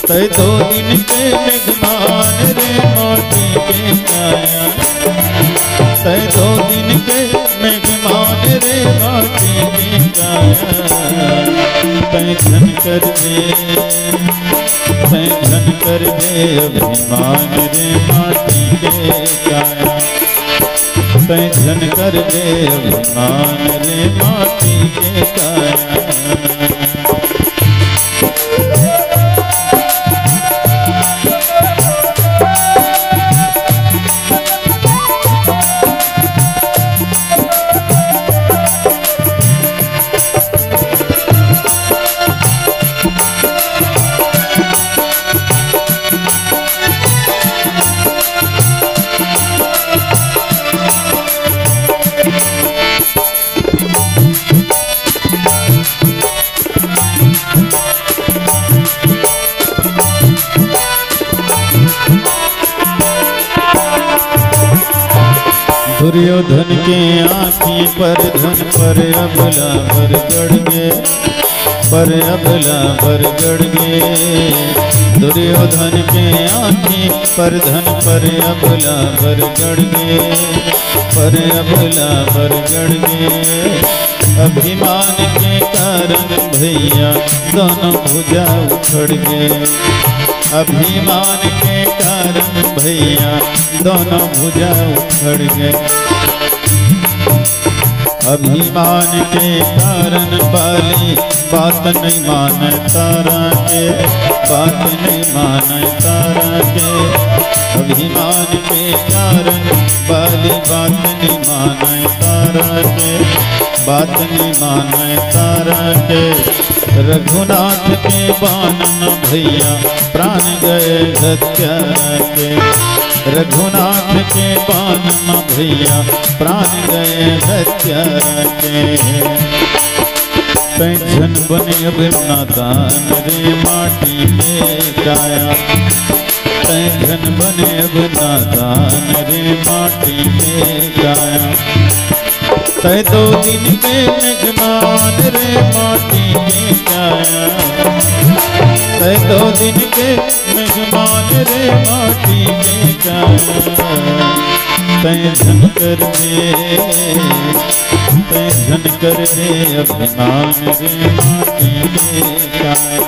तै दो दिन के मेहमान रे माटी के काया, तै दो दिन के मेहमान रे माटी के काया। तै झन कर दे, तै झन कर दे अभिमान रे माटी के काया। तै झन कर दे अभिमान रे माटी के काया। दुर्योधन के आँखी पर धन पर अबला बर गड़ गे, पर अबला बर गड़ गे। दुर्योधन के आँखी पर धन पर अबला बर गड़ गे, पर अबला बर गड़ गे। अभिमान के कारण भैया दोनों भुजा उखड़ गे, अभिमान के कारण भैया दोनों भुजा उखड़ गे। अभिमान के कारण बाली बात नहीं माने तारा के, बात नहीं माने तारा के। अभिमान के कारण बाली बात नहीं माने तारा के, बात नहीं माने तारा के। रघुनाथ के बान म भैया प्राण गए हत्या के, रघुनाथ के बान म भैया प्राण गए हत्या के। तै झन बने अब नादान रे माटी के काया, तै झन बने अब नादान रे माटी के काया। तै दो दिन के मेहमान रे माटी के काया, तै दो दिन के मेहमान रे माटी के काया। तै झन कर दे, तै झन कर दे अभिमान रे माटी के काया।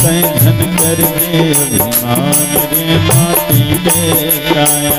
तै झन कर दे अभिमान रे माटी के काया।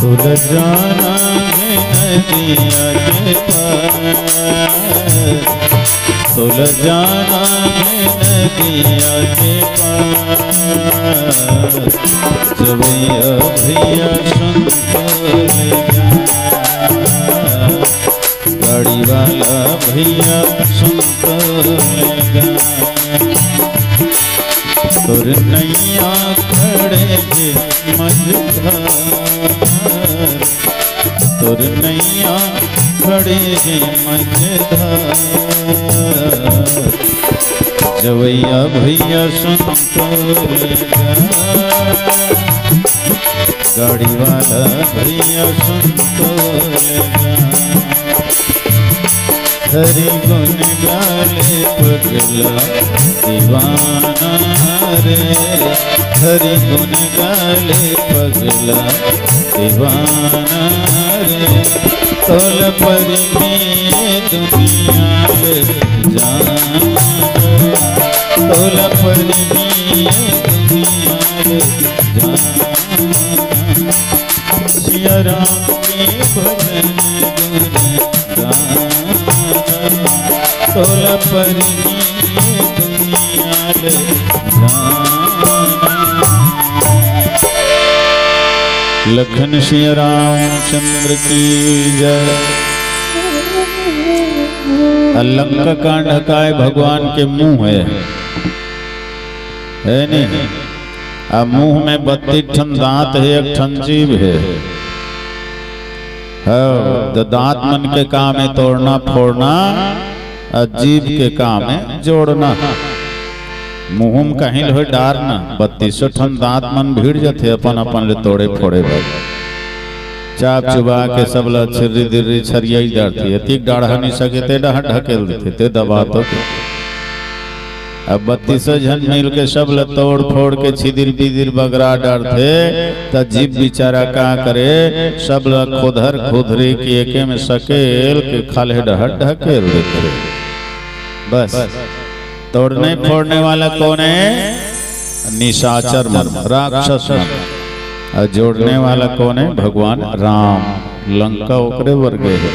तोला जाना हे नदिया के पार, तोला जाना हे नदिया के पार। जवैया भैया सुन तो ले गा, गाड़ी वाला भैया सुन तो ले गा। तोर नैया खड़े हे मझधार, तोर नैया खड़े हे मझधार। जवैया भैया सुन तो ले जा, गाड़ी वाला भैया सुन तो ले जा। हरि गुण गाले पगला दीवाना रे, हरि गुण गाले पगला दीवाना रे। तोला परनी दुनिया ले जाना, तोला परनी दुनिया ले जाना। सिया राम के भजन गुण गाना, तोला परनी दुनिया ले जाना। लखन सिया रामचंद्र की जय। आ लंका कांड काय भगवान के मुंह हे, हे नहीं? आ मुंह में बत्तीस ठन दांत हे, एक ठन जीभ हे। हाँ, तो दांत मन के काम हे तोड़ना फोड़ना, आ जीभ के काम हे जोड़ना। मुंह में कहीं ल होय डारना, बत्तीसों ठन दांत मन भिड़ जथे अपन अपन ले तोड़े फोड़े बर। चाप चुबा के सब ल छिर्री दिर्री छरियाई डारथे, एतिक डाढ़ा नहीं सके ते डहर ढकेल देथे, ते दबा तो के। अब बत्तीसों झन मिल के सब ल तोड़ फोड़ के छिदिर बिदिर बगरा डारथे, त जीभ बिचारा का करे, सब ल खोधर खोधरी के एके में सकेल के खाल्हे डहर ढकेल देथे। बस, तोड़ने फोड़ने वाला कौन हे? निशाचर मन, राक्षस मन। अउ जोड़ने वाला कौन हे? भगवान राम। लंका ओकरे बर गे हे।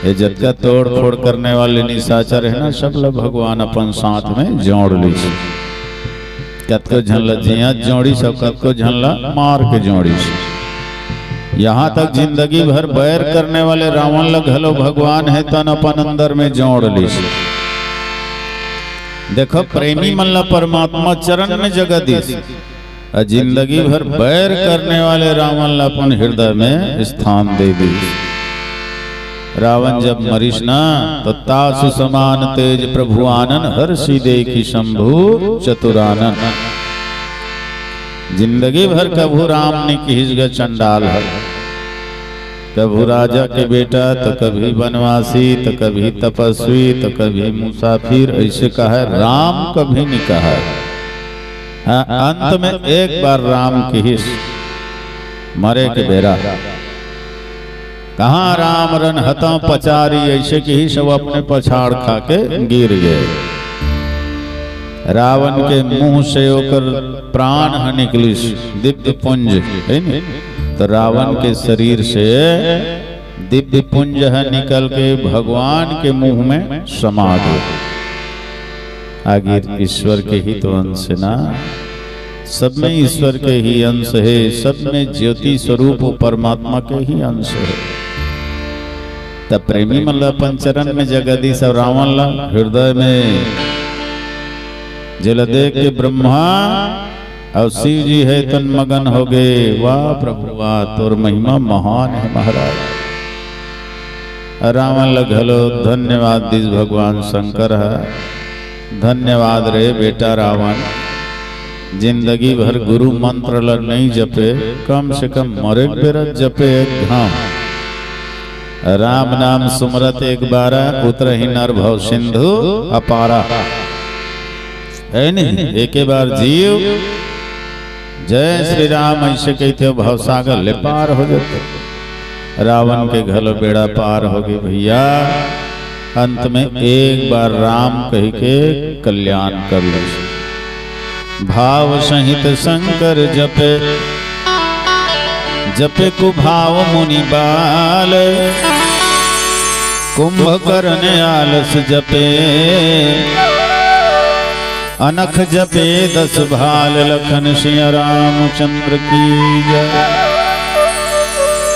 ये जतका तोड़ फोड़ करने वाले निशाचर हे ना, सब ल भगवान अपन साथ में जोड़ लिस। कतको झन ल जियत जोड़िस अउ कतको झन ल मार के जोड़िस। यहाँ तक जिंदगी भर बैर करने वाले रावण ल घलो भगवान हे तन अपन अंदर में जोड़ लिस। देखो, प्रेमी मन ला परमात्मा चरण में जगह दिस, अउ जिंदगी भर बैर करने वाले रावण ला अपन हृदय में स्थान दे दिस। रावण जब मरिस ना, तो तासु समान तेज प्रभु आनन, हरषि देखि शंभु चतुरानन। जिंदगी भर कभू राम नइ किहिस ग चंडाल हर। कभू राजा के बेटा, तो कभी वनवासी, तो कभी तपस्वी, तो कभी मुसाफिर, अइसे कहय, राम कभी नइ कहय। हाँ, अंत में एक बार राम किहिस, मरे के बेरा, "कहाँ राम रन हतंव पचारी," अइसे किहिस, सब अपने पछाड़ खा के गिर गे। रावण के मुंह से ओकर प्राण ह निकलिस, दिव्य पुंज, हे नी? तो रावण के शरीर से दिव्य पुंज ह निकल के भगवान के मुंह में समा गे। आखिर ईश्वर के ही तो अंश हे ना, सब में ईश्वर के ही अंश हे, सब में ज्योति स्वरूप परमात्मा के ही अंश हे। त प्रेमी मन ला अपन चरण में जगह दिस अउ रावण ला हृदय में, जेला देख के ब्रह्मा अउ शिव जी हे तन मगन हो गे। वाह प्रभु वाह, तोर महिमा महान हे महाराज। रावण ल घलो धन्यवाद दिस भगवान शंकर ह। धन्यवाद रे बेटा रावण, जिंदगी भर गुरु मंत्र ल नइ जपे, कम से कम मरे के बेरा जपे एक घांव। राम नाम सुमरत एक बारा, उतरहि नर भव सिंधु अपारा। हे नहीं? एके बार जीव जय श्री राम अइसे कहिथे, भवसागर ले पार हो जाथे। रावण के घलो बेड़ा पार हो गे भैया। अंत में एक बार राम कहि के कल्याण कर ले। भाव सहित शंकर जपे, जपे कुभाव मुनि बाल। कुंभकर्ण आलस जपे, अनख जपे दस भाल। लखन सिया रामचंद्र की जय।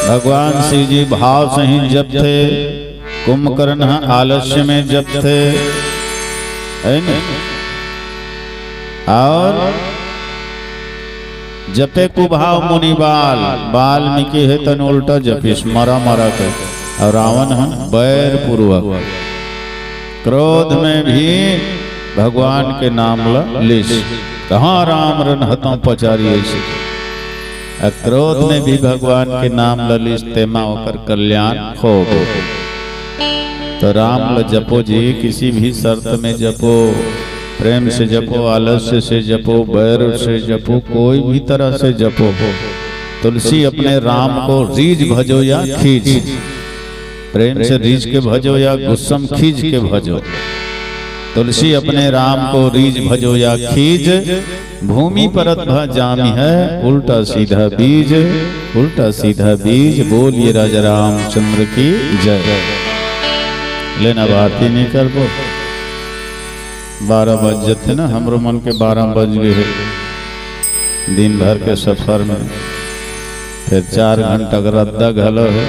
भगवान शिव जी भाव सहित जपथे, कुंभकर्ण ह आलस्य में जपथे, हे न? अउ जपे कुभाव मुनि बाल, वाल्मीकि हे तन उल्टा जपिस, मरा मरा के। अउ रावण ह बैर पूर्वक, क्रोध में भी भगवान के नाम ल लिस, कहाँ राम रन हतों पचारी ऐसे। आ क्रोध में भी भगवान के नाम ल लिस, तेमा ओकर कल्याण हो गो। तो राम ल जपो जी, किसी भी शर्त में जपो, प्रेम से जपो, आलस्य से जपो, बैर से जपो, कोई भी तरह से जपो। तुलसी अपने राम को रीझ भजो या खीझ, प्रेम से रीझ के भजो या गुस्सम खीझ के भजो। तुलसी अपने राम को रीझ भजो या खीझ, भूमि परत भा जामिहै, उल्टा सीधा बीज, उल्टा सीधा बीज। बोलिए राजा रामचंद्र की जय। लेना, अब आरती नहीं करबो, बारह बज जथे ना, हमरो मन के बारह बज गए हे, दिन भर के सफर में, फिर चार घंटा के रद्दा घलो हे,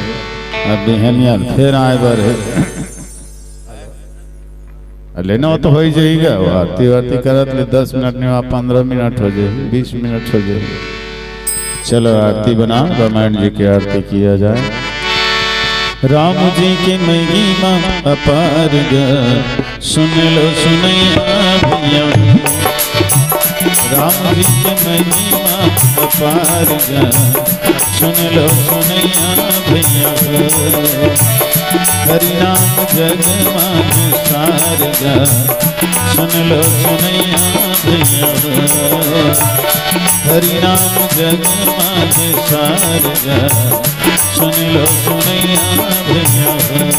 अब बिहनिया फिर आए बर हे। लेना, वो तो हो ही जाएगा, वो आरती वारती करत ले दस मिनट नहीं, वहाँ पन्द्रह मिनट हो जाए, बीस मिनट हो जाए। चलो, आरती बना, रामायण जी की आरती किया जाए। राम जी की महिमा अपार गा, सुन लो सुनैया भैया। राम जी की महिमा अपार गा, सुन लो सुनैया भैया हो। हरि नाम जग माहिसार गा, सुन लो सुनैया भैया हो। हरि नाम जग माहिसार गा, सुन लो सुनैया भैया हो।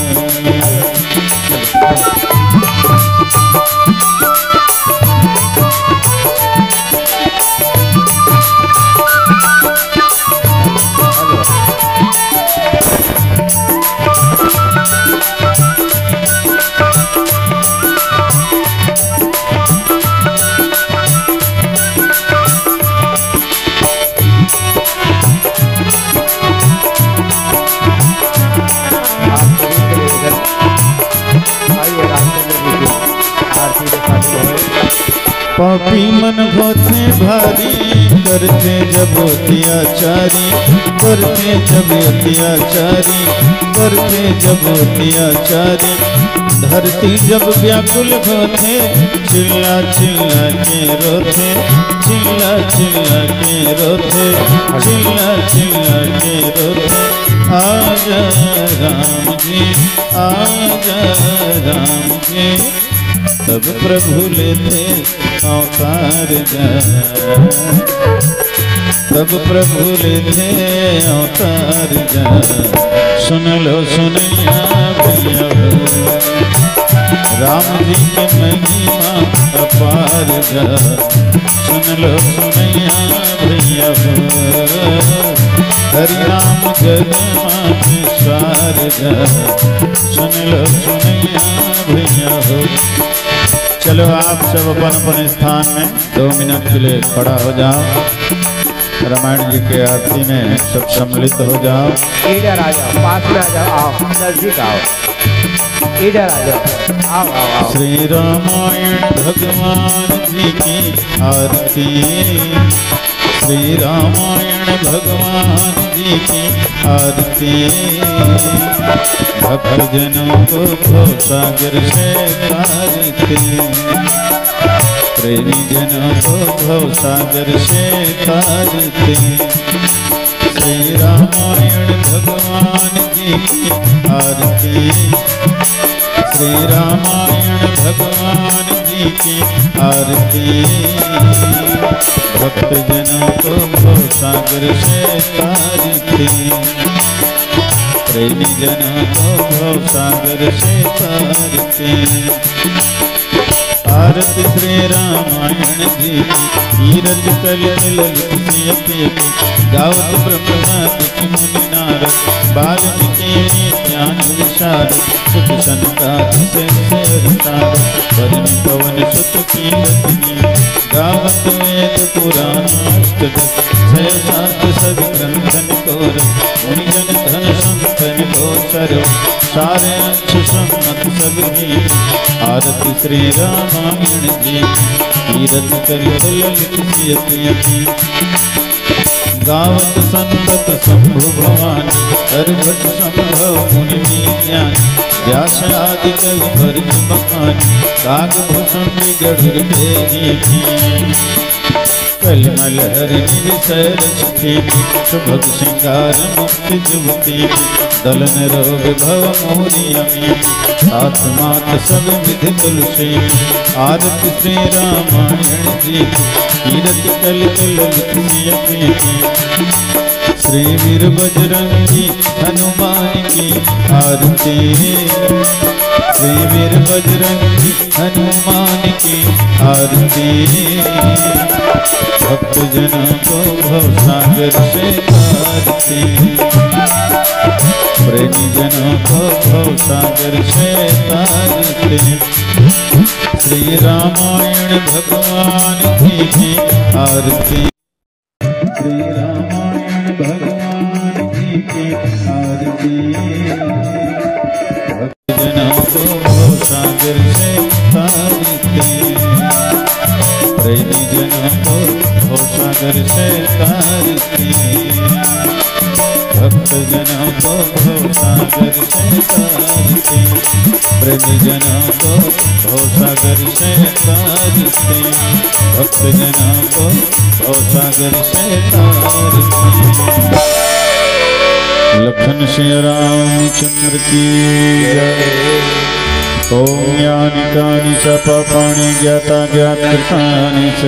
पापी मन होथे भारी, करथे जब अत्याचारी, करथे जब अत्याचारी, करथे जब अत्याचारी। धरती जब व्याकुल होथे, चिल्ला चिल्ला के रोथे, चिल्ला चिल्ला के रोथे, चिल्ला चिल्ला के रोथे। आजा राम जी, आजा राम जी, तब प्रभु लेथे अवतार गा, तब प्रभु लेथे अवतार गा। सुन लो सुनैया भैया हो, राम जी के महिमा अपार गा। सुन लो सुनैया भैया हो, हरि नाम जग माहिसार गा। सुन लो सुनैया भैया हो। चलो, आप सब अपन अपन स्थान में दो मिनट के लिए खड़ा हो जाओ। रामायण जी के आरती में सब सम्मिलित हो जाओ। इधर आ जाओ, पास में आ जाओ, आओ, नजदीक आओ, इधर आ जाओ, आओ, आओ, आओ। श्री रामायण भगवान जी की आरती, श्री रामायण भगवान जी की आरती, भक्त जनों को भव सागर से तारती, प्रेमी जनों को भव सागर से तारती। श्री रामायण भगवान जी की आरती, श्री रामायण भगवान जी की आरती। भक्त जनों को भव सागर से तारती, प्रेमी जनों को भव सागर से तारती। आरती श्री रामायण जी की, कीरत कलित ललित सियति की। गावत ब्रह्मा जी की मुनि नारद, वाल्मीकि ज्ञान विशारद। सुत सनकादि सहस्र अवतार, बरन पवन सुत कीरत की। गावत वेद पुराण अष्ट दस, छय शास्त्र सब ग्रंथन को रस। मुनि जन धन संतन को सरव, सारे अंश सम्मत सब ही। आरती श्री रामायण जी, कीरत कलित ललित सियति की। गावत संतत शंभु भवानी, हर भट संभव मुनि ज्ञान। व्यास आदि कल भर बखानी, काग भूषण गढ़ुर भेदी थी। कलिमल हर निज सैरछ थी, सुभग श्रृंगार मुक्ति जुवती। दलन रोग भव मोरी अमी, साथ मात सब विधि तुलसी। आरती श्री रामायण जी की, कीरति कल कल लिखियती। श्री वीर बजरंगी हनुमान की आरती, श्री वीर बजरंगी हनुमान की आरती। भक्त जनों को भवसागर से तारती, प्रेमी जनों को भवसागर से तारती। श्री रामायण भगवान की आरती। श्री रामायण भगवान जी की आरती। भक्त जनों को भवसागर से तारती, प्रेमी जनों को भवसागर से तारती। भक्त जनों को भवसागर से तारती, प्रेमी जनों को भवसागर से तारती, भक्त जनों को भवसागर से तारती। लखन सिया रामचंद्र की जय। ओम यानि कानि च पापानि ज्ञाता ज्ञातकृतानि च।